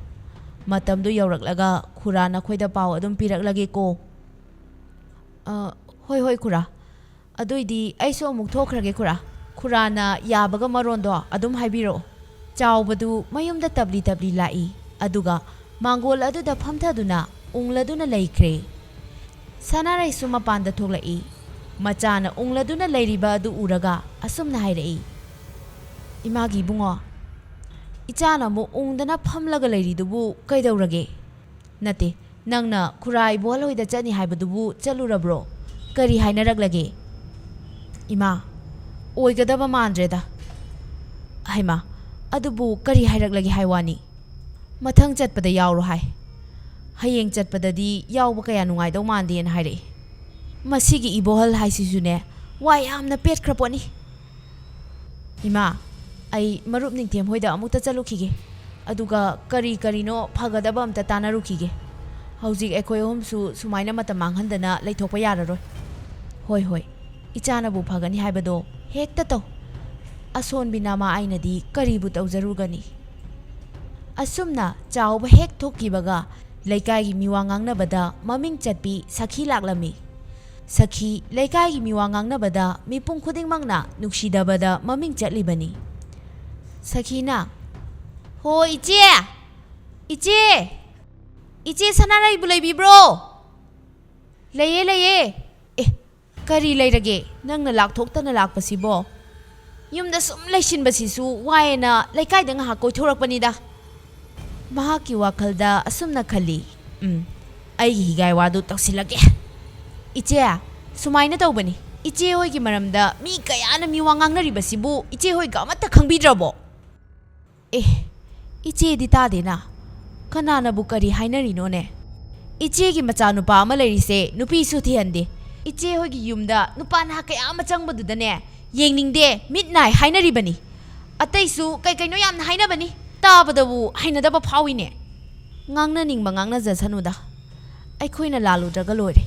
ꯃꯇꯝꯗꯨ ꯌꯧꯔꯛꯂꯒ ꯈꯨꯔꯥ ꯅꯈꯣꯏꯗ ꯄꯥꯎ ꯑꯗꯨꯝ ꯄꯤꯔꯛꯂꯒꯦꯀꯣ꯫" "ꯑ, ꯍꯣꯏ, ꯍꯣꯏ, ꯈꯨꯔꯥ꯫ ꯑꯗꯨꯏꯗꯤ ꯑꯩꯁꯨ ꯑꯃꯨꯛ ꯊꯣꯛꯈ꯭ꯔꯒꯦ, ꯈꯨꯔꯥ꯫ ꯈꯨꯔꯥꯅ ꯌꯥꯕꯒ ꯃꯔꯣꯟꯗꯣ ꯑꯗꯨꯝ ꯍꯥꯏꯕꯤꯔꯛꯑꯣ꯫" ꯆꯥꯎꯕꯗꯨ ꯃꯌꯨꯝꯗ ꯇꯞꯂꯤ ꯇꯞꯂꯤ ꯂꯥꯛꯏ, ꯑꯗꯨꯒ ꯃꯥꯡꯒꯣꯜ ꯑꯗꯨꯗ ꯐꯝꯊꯗꯨꯅ ꯎꯪꯂꯗꯨꯅ ꯂꯩꯈ꯭ꯔꯦ꯫ ꯁꯅꯥꯔꯩꯁꯨ ꯃꯄꯥꯟꯗ ꯊꯣꯛꯂꯛꯏ꯫ ꯃꯆꯥꯅ ꯎꯪꯂꯗꯨꯅ ꯂꯩꯔꯤꯕ ꯑꯗꯨ ꯎꯔꯒ ꯑꯁꯨꯝꯅ ꯍꯥꯏꯔꯛꯏ, "ꯏꯃꯥꯒꯤ ꯏꯕꯨꯡꯉꯣ, ꯏꯆꯥꯅ ꯑꯃꯨꯛ ꯎꯪꯗꯅ ꯐꯝꯂꯒ ꯂꯩꯔꯤꯗꯨꯕꯨ ꯀꯩꯗꯧꯔꯒꯦ? ꯅꯠꯇꯦ, ꯅꯪꯅ ꯈꯨꯔꯥ ꯏꯕꯣꯍꯜ ꯍꯣꯏꯗ ꯆꯠꯅꯤ ꯍꯥꯏꯕꯗꯨꯕꯨ ꯆꯠꯂꯨꯔꯕ꯭ꯔꯣ? ꯀꯔꯤ ꯍꯥꯏꯅꯔꯛꯂꯒꯦ?" "ꯏꯃꯥ, ꯑꯣꯏꯒꯗꯕ ꯃꯥꯟꯗ꯭ꯔꯦꯗ꯫" "ꯍꯩꯃꯥ, ꯑꯗꯨꯕꯨ ꯀꯔꯤ ꯍꯥꯏꯔꯛꯂꯒꯦ ꯍꯥꯏ ꯋꯥꯅꯤ?" "ꯃꯊꯪ ꯆꯠꯄꯗ ꯌꯥꯎꯔꯣ ꯍꯥꯏ꯫ ꯍꯌꯦꯡ ꯆꯠꯄꯗꯗꯤ ꯌꯥꯎꯕ ꯀꯌꯥ ꯅꯨꯡꯉꯥꯏꯗꯧ ꯃꯥꯟꯗꯦꯅ ꯍꯥꯏꯔꯛꯏ꯫ ꯃꯁꯤꯒꯤ ꯏꯕꯣꯍꯜ ꯍꯥꯏꯁꯤꯁꯨꯅꯦ, ꯋꯥ ꯌꯥꯝꯅ ꯄꯦꯠꯈ꯭ꯔ ꯄꯣꯠꯅꯤ꯫" "ꯏꯃꯥ, ꯑꯩ ꯃꯔꯨꯞ ꯅꯤꯡꯊꯦꯝ ꯍꯣꯏꯗ ꯑꯃꯨꯛꯇ ꯆꯠꯂꯨꯈꯤꯒꯦ, ꯑꯗꯨꯒ ꯀꯔꯤ ꯀꯔꯤꯅꯣ ꯐꯒꯗꯕ ꯑꯝꯇ ꯇꯥꯟꯅꯔꯨꯈꯤꯒꯦ꯫ ꯍꯧꯖꯤꯛ ꯑꯩꯈꯣꯏ ꯑꯍꯨꯝꯁꯨ ꯁꯨꯃꯥꯏꯅ ꯃꯇꯝ ꯃꯥꯡꯍꯟꯗꯅ ꯂꯩꯊꯣꯛꯄ ꯌꯥꯔꯔꯣꯏ꯫ ꯍꯣꯏ, ꯍꯣꯏ, ꯏꯆꯥꯅꯕꯨ ꯐꯒꯅꯤ ꯍꯥꯏꯕꯗꯣ ꯍꯦꯛꯇ ꯇꯧ꯫" ꯑꯁꯣꯟꯕꯤ ꯅꯃꯥ ꯑꯩꯅꯗꯤ ꯀꯔꯤꯕꯨ ꯇꯧꯖꯔꯨꯒꯅꯤ? ꯑꯁꯨꯝꯅ ꯆꯥꯎꯕ ꯍꯦꯛ ꯊꯣꯛꯈꯤꯕꯒ ꯂꯩꯀꯥꯏꯒꯤ ꯃꯤꯋꯥ ꯉꯥꯡꯅꯕꯗ ꯃꯃꯤꯡ ꯆꯠꯄꯤ ꯁꯈꯤ ꯂꯥꯛꯂꯝꯃꯤ꯫ ꯁꯈꯤ ꯂꯩꯀꯥꯏꯒꯤ ꯃꯤꯋꯥ ꯉꯥꯡꯅꯕꯗ ꯃꯤꯄꯨꯝ ꯈꯨꯗꯤꯡꯃꯛꯅ ꯅꯨꯡꯁꯤꯗꯕꯗ ꯃꯃꯤꯡ ꯆꯠꯂꯤꯕꯅꯤ꯫ ꯁꯈꯤꯅ, "ꯍꯣ, ꯏꯆꯦ! ꯏꯆꯦ! ꯏꯆꯦ ꯁꯅꯥꯔꯩꯕꯨ ꯂꯩꯕꯤꯕ꯭ꯔꯣ?" "ꯂꯩꯌꯦ, ꯂꯩꯌꯦ꯫" "ꯑꯦ, ꯀꯔꯤ ꯂꯩꯔꯒꯦ? ꯅꯪꯅ ꯂꯥꯛꯊꯣꯛꯇꯅ ꯂꯥꯛꯄꯁꯤꯕꯣ?" ꯌꯨꯝꯗ ꯁꯨꯝ ꯂꯩꯁꯤꯟꯕꯁꯤꯁꯨ ꯋꯥꯏꯌꯦꯅ ꯂꯩꯀꯥꯏꯗ ꯉꯥꯏꯍꯥꯛ ꯀꯣꯏꯊꯣꯔꯛꯄꯅꯤꯗ꯫ ꯃꯍꯥꯛꯀꯤ ꯋꯥꯈꯜꯗ ꯑꯁꯨꯝꯅ ꯈꯜꯂꯤ, "ꯎꯝ, ꯑꯩꯒꯤ ꯍꯤꯒꯥꯏ ꯋꯥꯗꯨ ꯇꯧꯁꯤꯜꯂꯒꯦ꯫ ꯏꯆꯦ, ꯁꯨꯃꯥꯏꯅ ꯇꯧꯕꯅꯤ, ꯏꯆꯦ ꯍꯣꯏꯒꯤ ꯃꯔꯝꯗ ꯃꯤ ꯀꯌꯥꯅ ꯃꯤꯋꯥ ꯉꯥꯡꯅꯔꯤꯕꯁꯤꯕꯨ ꯏꯆꯦ ꯍꯣꯏꯒ ꯑꯃꯠꯇ ꯈꯪꯕꯤꯗ꯭ꯔꯕꯣ?" "ꯑꯦ, ꯏꯆꯦꯗꯤ ꯇꯥꯗꯦꯅ꯫ ꯀꯅꯥꯅꯕꯨ ꯀꯔꯤ ꯍꯥꯏꯅꯔꯤꯅꯣꯅꯦ? ꯏꯆꯦꯒꯤ ꯃꯆꯥꯅꯨꯄꯥ ꯑꯃ ꯂꯩꯔꯤꯁꯦ ꯅꯨꯄꯤꯁꯨ ꯊꯤꯍꯟꯗꯦ꯫ ꯏꯆꯦ ꯍꯣꯏꯒꯤ ꯌꯨꯝꯗ ꯅꯨꯄꯥ ꯅꯍꯥ ꯀꯌꯥ ꯑꯃ ꯆꯪꯕꯗꯨꯗꯅꯦ, ꯌꯦꯡꯅꯤꯡꯗꯦ, ꯃꯤꯠ ꯅꯥꯏ ꯍꯥꯏꯅꯔꯤꯕꯅꯤ꯫ ꯑꯇꯩꯁꯨ ꯀꯩ ꯀꯩꯅꯣ ꯌꯥꯝꯅ ꯍꯥꯏꯅꯕꯅꯤ꯫ ꯇꯥꯕꯗꯕꯨ ꯍꯩꯅꯗꯕ ꯐꯥꯎꯏꯅꯦ꯫ ꯉꯥꯡꯅꯅꯤꯡꯕ ꯉꯥꯡꯅꯖꯁꯅꯨꯗ꯫ ꯑꯩꯈꯣꯏꯅ ꯂꯥꯜꯂꯨꯗ꯭ꯔꯒ ꯂꯣꯏꯔꯦ꯫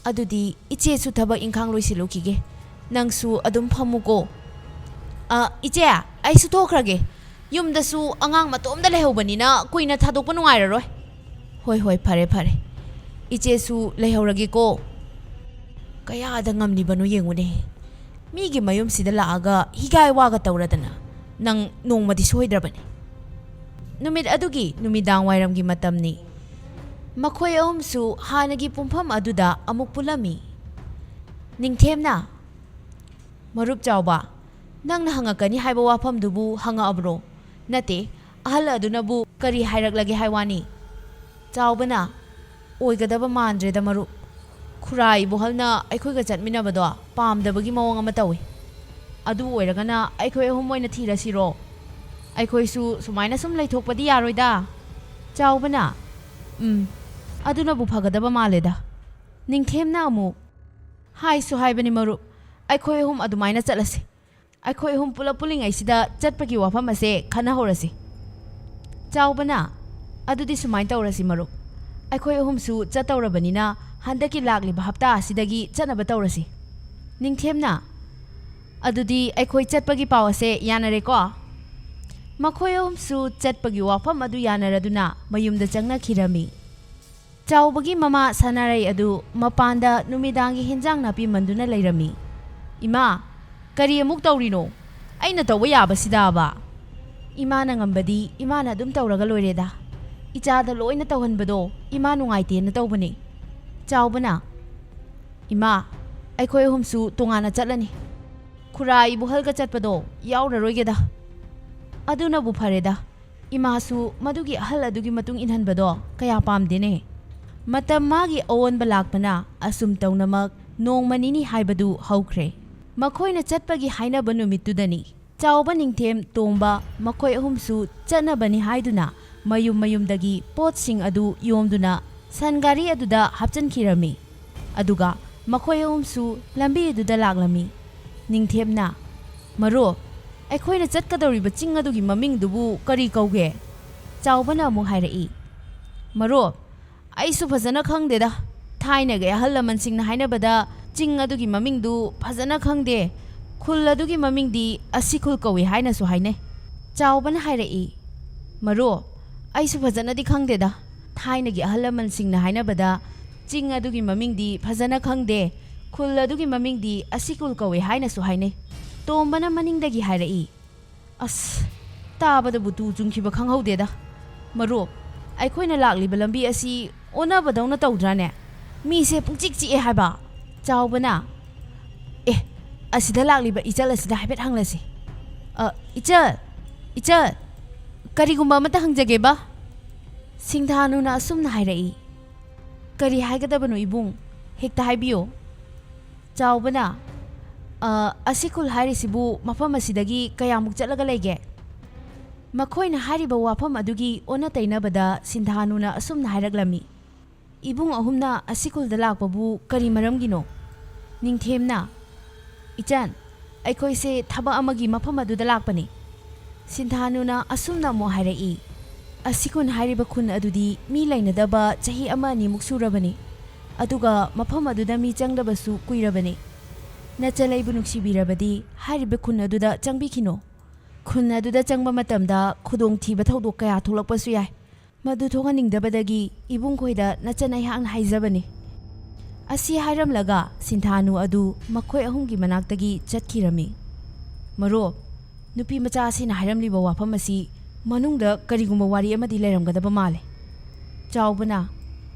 ꯑꯗꯨꯗꯤ ꯏꯆꯦꯁꯨ ꯊꯕꯛ ꯏꯪꯈꯥꯡ ꯂꯣꯏꯁꯤꯜꯂꯨꯈꯤꯒꯦ꯫ ꯅꯪꯁꯨ ꯑꯗꯨꯝ ꯐꯝꯃꯨꯀꯣ꯫" "ꯑ, ꯏꯆꯦ, ꯑꯩꯁꯨ ꯊꯣꯛꯈ꯭ꯔꯒꯦ꯫ ꯌꯨꯝꯗꯁꯨ ꯑꯉꯥꯡ ꯃꯇꯣꯝꯗ ꯂꯩꯍꯧꯕꯅꯤꯅ ꯀꯨꯏꯅ ꯊꯥꯗꯣꯛꯄ ꯅꯨꯡꯉꯥꯏꯔꯔꯣꯏ꯫" "ꯍꯣꯏ, ꯍꯣꯏ, ꯐꯔꯦ, ꯐꯔꯦ꯫ ꯏꯆꯦꯁꯨ ꯂꯩꯍꯧꯔꯒꯦꯀꯣ꯫" ꯀꯌꯥꯗ ꯉꯝꯂꯤꯕꯅꯣ ꯌꯦꯡꯉꯨꯅꯦ꯫ ꯃꯤꯒꯤ ꯃꯌꯨꯝꯁꯤꯗ ꯂꯥꯛꯑꯒ ꯍꯤꯒꯥꯏ ꯋꯥꯒ ꯇꯧꯔꯗꯅ ꯅꯪ ꯅꯣꯡꯃꯗꯤ ꯁꯣꯏꯗ꯭ꯔꯕꯅꯤ꯫ ꯅꯨꯃꯤꯠ ꯑꯗꯨꯒꯤ ꯅꯨꯃꯤꯗꯥꯡ ꯋꯥꯏꯔꯝꯒꯤ ꯃꯇꯝꯅꯤ꯫ ꯃꯈꯣꯏ ꯑꯍꯨꯝꯁꯨ ꯍꯥꯟꯅꯒꯤ ꯄꯨꯡꯐꯝ ꯑꯗꯨꯗ ꯑꯃꯨꯛ ꯄꯨꯜꯂꯝꯃꯤ꯫ "ꯅꯤꯡꯊꯦꯝꯅ, ꯃꯔꯨꯞ ꯆꯥꯎꯕ, ꯅꯪꯅ ꯍꯪꯉꯛꯀꯅꯤ ꯍꯥꯏꯕ ꯋꯥꯐꯝꯗꯨꯕꯨ ꯍꯪꯉꯛꯑꯕ꯭ꯔꯣ? ꯅꯠꯇꯦ, ꯑꯍꯜ ꯑꯗꯨꯅꯕꯨ ꯀꯔꯤ ꯍꯥꯏꯔꯛꯂꯒꯦ ꯍꯥꯏ ꯋꯥꯅꯤ?" ꯆꯥꯎꯕꯅ, "ꯑꯣꯏꯒꯗꯕ ꯃꯥꯟꯗ꯭ꯔꯦꯗ ꯃꯔꯨꯞ꯫ ꯈꯨꯔꯥ ꯏꯕꯣꯍꯜꯅ ꯑꯩꯈꯣꯏꯒ ꯆꯠꯃꯤꯟꯅꯕꯗꯣ ꯄꯥꯝꯗꯕꯒꯤ ꯃꯑꯣꯡ ꯑꯃ ꯇꯧꯏ꯫ ꯑꯗꯨ ꯑꯣꯏꯔꯒꯅ ꯑꯩꯈꯣꯏ ꯑꯍꯨꯝ ꯑꯣꯏꯅ ꯊꯤꯔꯁꯤꯔꯣ? ꯑꯩꯈꯣꯏꯁꯨ ꯁꯨꯃꯥꯏꯅ ꯁꯨꯝ ꯂꯩꯊꯣꯛꯄꯗꯤ ꯌꯥꯔꯣꯏꯗ꯫" ꯆꯥꯎꯕꯅ, "ꯎꯝ, ꯑꯗꯨꯅꯕꯨ ꯐꯒꯗꯕ ꯃꯥꯜꯂꯦꯗ꯫" ꯅꯤꯡꯊꯦꯝꯅ ꯑꯃꯨꯛ, "ꯍꯥꯏꯁꯨ ꯍꯥꯏꯕꯅꯤ ꯃꯔꯨꯞ, ꯑꯩꯈꯣꯏ ꯑꯍꯨꯝ ꯑꯗꯨꯃꯥꯏꯅ ꯆꯠꯂꯁꯤ꯫ ꯑꯩꯈꯣꯏ ꯑꯍꯨꯝ ꯄꯨꯂꯞ ꯄꯨꯜꯂꯤꯉꯩꯁꯤꯗ ꯆꯠꯄꯒꯤ ꯋꯥꯐꯝ ꯑꯁꯦ ꯈꯟꯅꯍꯧꯔꯁꯤ꯫" ꯆꯥꯎꯕꯅ, "ꯑꯗꯨꯗꯤ ꯁꯨꯃꯥꯏꯅ ꯇꯧꯔꯁꯤ ꯃꯔꯨꯞ, ꯑꯩꯈꯣꯏ ꯑꯍꯨꯝꯁꯨ ꯆꯠꯇꯧꯔꯕꯅꯤꯅ ꯍꯟꯗꯛꯀꯤ ꯂꯥꯛꯂꯤꯕ ꯍꯞꯇꯥ ꯑꯁꯤꯗꯒꯤ ꯆꯠꯅꯕ ꯇꯧꯔꯁꯤ꯫" ꯅꯤꯡꯊꯦꯝꯅ, "ꯑꯗꯨꯗꯤ ꯑꯩꯈꯣꯏ ꯆꯠꯄꯒꯤ ꯄꯥꯎ ꯑꯁꯦ ꯌꯥꯅꯔꯦꯀꯣ?" ꯃꯈꯣꯏ ꯑꯍꯨꯝꯁꯨ ꯆꯠꯄꯒꯤ ꯋꯥꯐꯝ ꯑꯗꯨ ꯌꯥꯅꯔꯗꯨꯅ ꯃꯌꯨꯝꯗ ꯆꯪꯅꯈꯤꯔꯝꯃꯤ꯫ ꯆꯥꯎꯕꯒꯤ ꯃꯃꯥ ꯁꯅꯥꯔꯩ ꯑꯗꯨ ꯃꯄꯥꯟꯗ ꯅꯨꯃꯤꯗꯥꯡꯒꯤ ꯍꯦꯟꯖꯥꯡ ꯅꯥꯄꯤ ꯃꯟꯗꯨꯅ ꯂꯩꯔꯝꯃꯤ꯫ "ꯏꯃꯥ, ꯀꯔꯤ ꯑꯃꯨꯛ ꯇꯧꯔꯤꯅꯣ? ꯑꯩꯅ ꯇꯧꯕ ꯌꯥꯕꯁꯤꯗꯕ?" "ꯏꯃꯥꯅ ꯉꯝꯕꯗꯤ ꯏꯃꯥꯅ ꯑꯗꯨꯝ ꯇꯧꯔꯒ ꯂꯣꯏꯔꯦꯗ꯫ ꯏꯆꯥꯗ ꯂꯣꯏꯅ ꯇꯧꯍꯟꯕꯗꯣ ꯏꯃꯥ ꯅꯨꯡꯉꯥꯏꯇꯦꯅ ꯇꯧꯕꯅꯦ꯫" ꯆꯥꯎꯕꯅ, "ꯏꯃꯥ, ꯑꯩꯈꯣꯏ ꯑꯍꯨꯝꯁꯨ ꯇꯣꯉꯥꯟꯅ ꯆꯠꯂꯅꯤ꯫ ꯈꯨꯔꯥ ꯏꯕꯣꯍꯜꯒ ꯆꯠꯄꯗꯣ ꯌꯥꯎꯔꯔꯣꯏꯒꯦꯗ꯫ ꯑꯗꯨꯅꯕꯨ ꯐꯔꯦꯗ꯫ ꯏꯃꯥꯁꯨ ꯃꯗꯨꯒꯤ ꯑꯍꯜ ꯑꯗꯨꯒꯤ ꯃꯇꯨꯡ ꯏꯟꯍꯟꯕꯗꯣ ꯀꯌꯥ ꯄꯥꯝꯗꯦꯅꯦ꯫ ꯃꯇꯝ ꯃꯥꯒꯤ ꯑꯑꯣꯟꯕ ꯂꯥꯛꯄꯅ ꯑꯁꯨꯝ ꯇꯧꯅꯃꯛ ꯅꯣꯡꯃ ꯅꯤꯅꯤ ꯍꯥꯏꯕꯗꯨ ꯍꯧꯈ꯭ꯔꯦ꯫ ꯃꯈꯣꯏꯅ ꯆꯠꯄꯒꯤ ꯍꯥꯏꯅꯕ ꯅꯨꯃꯤꯠꯇꯨꯗꯅꯤ ꯆꯥꯎꯕ, ꯅꯤꯡꯊꯦꯝ, ꯇꯣꯝꯕ ꯃꯈꯣꯏ ꯑꯍꯨꯝꯁꯨ ꯆꯠꯅꯕꯅꯤ ꯍꯥꯏꯗꯨꯅ ꯃꯌꯨꯝ ꯃꯌꯨꯝꯗꯒꯤ ꯄꯣꯠꯁꯤꯡ ꯑꯗꯨ ꯌꯣꯝꯗꯨꯅ ꯁꯟ ꯒꯥꯔꯤ ꯑꯗꯨꯗ ꯍꯥꯞꯆꯤꯟꯈꯤꯔꯝꯃꯤ꯫ ꯑꯗꯨꯒ ꯃꯈꯣꯏ ꯑꯍꯨꯝꯁꯨ ꯂꯝꯕꯤ ꯑꯗꯨꯗ ꯂꯥꯛꯂꯝꯃꯤ꯫ ꯅꯤꯡꯊꯦꯝꯅ, "ꯃꯔꯨꯞ, ꯑꯩꯈꯣꯏꯅ ꯆꯠꯀꯗꯧꯔꯤꯕ ꯆꯤꯡ ꯑꯗꯨꯒꯤ ꯃꯃꯤꯡꯗꯨꯕꯨ ꯀꯔꯤ ꯀꯧꯒꯦ?" ꯆꯥꯎꯕꯅ ꯑꯃꯨꯛ ꯍꯥꯏꯔꯛꯏ, "ꯃꯔꯨꯞ, ꯑꯩꯁꯨ ꯐꯖꯅ ꯈꯪꯗꯦꯗ꯫ ꯊꯥꯏꯅꯒꯤ ꯑꯍꯜ ꯂꯃꯟꯁꯤꯡꯅ ꯍꯥꯏꯅꯕꯗ ꯆꯤꯡ ꯑꯗꯨꯒꯤ ꯃꯃꯤꯡꯗꯨ ꯐꯖꯅ ꯈꯪꯗꯦ꯫ ꯈꯨꯜ ꯑꯗꯨꯒꯤ ꯃꯃꯤꯡꯗꯤ ꯑꯁꯤ ꯈꯨꯜ ꯀꯧꯏ ꯍꯥꯏꯅꯁꯨ ꯍꯥꯏꯅꯩ꯫" ꯆꯥꯎꯕꯅ ꯍꯥꯏꯔꯛꯏ, "ꯃꯔꯨꯞ, ꯑꯩꯁꯨ ꯐꯖꯅꯗꯤ ꯈꯪꯗꯦꯗ꯫ ꯊꯥꯏꯅꯒꯤ ꯑꯍꯜ ꯂꯃꯟꯁꯤꯡꯅ ꯍꯥꯏꯅꯕꯗ ꯆꯤꯡ ꯑꯗꯨꯒꯤ ꯃꯃꯤꯡꯗꯤ ꯐꯖꯅ ꯈꯪꯗꯦ꯫ ꯈꯨꯜ ꯑꯗꯨꯒꯤ ꯃꯃꯤꯡꯗꯤ ꯑꯁꯤ ꯈꯨꯜ ꯀꯧꯏ ꯍꯥꯏꯅꯁꯨ ꯍꯥꯏꯅꯩ꯫" ꯇꯣꯝꯕꯅ ꯃꯅꯤꯡꯗꯒꯤ ꯍꯥꯏꯔꯛꯏ, "ꯑꯁ, ꯇꯥꯕꯗꯕꯨ ꯇꯨ ꯆꯨꯡꯈꯤꯕ ꯈꯪꯍꯧꯗꯦꯗ꯫ ꯃꯔꯨꯞ, ꯑꯩꯈꯣꯏꯅ ꯂꯥꯛꯂꯤꯕ ꯂꯝꯕꯤ ꯑꯁꯤ ꯑꯣꯟꯅꯕꯗꯧꯅ ꯇꯧꯗ꯭ꯔꯥꯅꯦ? ꯃꯤꯁꯦ ꯄꯨꯡꯆꯤꯛ ꯆꯤꯛꯑꯦ ꯍꯥꯏꯕ꯫" ꯆꯥꯎꯕꯅ, "ꯑꯦ, ꯑꯁꯤꯗ ꯂꯥꯛꯂꯤꯕ ꯏꯆꯜ ꯑꯁꯤꯗ ꯍꯥꯏꯐꯦꯠ ꯍꯪꯂꯁꯤ꯫ ꯑ, ꯏꯆꯜ, ꯏꯆꯜ, ꯀꯔꯤꯒꯨꯝꯕ ꯑꯃꯇ ꯍꯪꯖꯒꯦꯕ?" ꯁꯤꯡꯊꯥꯅꯨꯅ ꯑꯁꯨꯝꯅ ꯍꯥꯏꯔꯛꯏ, "ꯀꯔꯤ ꯍꯥꯏꯒꯗꯕꯅꯣ ꯏꯕꯨꯡ? ꯍꯦꯛꯇ ꯍꯥꯏꯕꯤꯌꯨ꯫" ꯆꯥꯎꯕꯅ, "ꯑ, ꯑꯁꯤ ꯈꯨꯜ ꯍꯥꯏꯔꯤꯁꯤꯕꯨ ꯃꯐꯝ ꯑꯁꯤꯗꯒꯤ ꯀꯌꯥꯃꯨꯛ ꯆꯠꯂꯒ ꯂꯩꯒꯦ?" ꯃꯈꯣꯏꯅ ꯍꯥꯏꯔꯤꯕ ꯋꯥꯐꯝ ꯑꯗꯨꯒꯤ ꯑꯣꯟꯅ ꯇꯩꯅꯕꯗ ꯁꯤꯟꯊꯥꯅꯨꯅ ꯑꯁꯨꯝꯅ ꯍꯥꯏꯔꯛꯂꯝꯃꯤ, "ꯏꯕꯨꯡ ꯑꯍꯨꯝꯅ ꯑꯁꯤ ꯈꯨꯜꯗ ꯂꯥꯛꯄꯕꯨ ꯀꯔꯤ ꯃꯔꯝꯒꯤꯅꯣ?" ꯅꯤꯡꯊꯦꯝꯅ, "ꯏꯆꯟ, ꯑꯩꯈꯣꯏꯁꯦ ꯊꯕꯛ ꯑꯃꯒꯤ ꯃꯐꯝ ꯑꯗꯨꯗ ꯂꯥꯛꯄꯅꯤ꯫" ꯁꯤꯟꯊꯥꯅꯨꯅ ꯑꯁꯨꯝꯅ ꯑꯃꯨꯛ ꯍꯥꯏꯔꯛꯏ, "ꯑꯁꯤ ꯈꯨꯟ ꯍꯥꯏꯔꯤꯕ ꯈꯨꯟ ꯑꯗꯨꯗꯤ ꯃꯤ ꯂꯩꯅꯗꯕ ꯆꯍꯤ ꯑꯃ ꯑꯅꯤꯃꯨꯛ ꯁꯨꯔꯕꯅꯤ꯫ ꯑꯗꯨꯒ ꯃꯐꯝ ꯑꯗꯨꯗ ꯃꯤ ꯆꯪꯗꯕꯁꯨ ꯀꯨꯏꯔꯕꯅꯤ꯫ ꯅꯆꯜ ꯑꯩꯕꯨ ꯅꯨꯡꯁꯤꯕꯤꯔꯕꯗꯤ ꯍꯥꯏꯔꯤꯕ ꯈꯨꯟ ꯑꯗꯨꯗ ꯆꯪꯕꯤꯈꯤꯅꯣ꯫ ꯈꯨꯟ ꯑꯗꯨꯗ ꯆꯪꯕ ꯃꯇꯝꯗ ꯈꯨꯗꯣꯡꯊꯤꯕ ꯊꯧꯗꯣꯛ ꯀꯌꯥ ꯊꯣꯛꯂꯛꯄꯁꯨ ꯌꯥꯏ꯫ ꯃꯗꯨ ꯊꯣꯛꯍꯟꯅꯤꯡꯗꯕꯗꯒꯤ ꯏꯕꯨꯡꯈꯣꯏꯗ ꯅꯆꯟ ꯑꯩꯍꯥꯛꯅ ꯍꯥꯏꯖꯕꯅꯤ꯫" ꯑꯁꯤ ꯍꯥꯏꯔꯝꯂꯒ ꯁꯤꯟꯊꯥꯅꯨ ꯑꯗꯨ ꯃꯈꯣꯏ ꯑꯍꯨꯝꯒꯤ ꯃꯅꯥꯛꯇꯒꯤ ꯆꯠꯈꯤꯔꯝꯃꯤ꯫ "ꯃꯔꯨꯞ, ꯅꯨꯄꯤ ꯃꯆꯥ ꯑꯁꯤꯅ ꯍꯥꯏꯔꯝꯂꯤꯕ ꯋꯥꯐꯝ ꯑꯁꯤ ꯃꯅꯨꯡꯗ ꯀꯔꯤꯒꯨꯝꯕ ꯋꯥꯔꯤ ꯑꯃꯗꯤ ꯂꯩꯔꯝꯒꯗꯕ ꯃꯥꯜꯂꯦ꯫" ꯆꯥꯎꯕꯅ,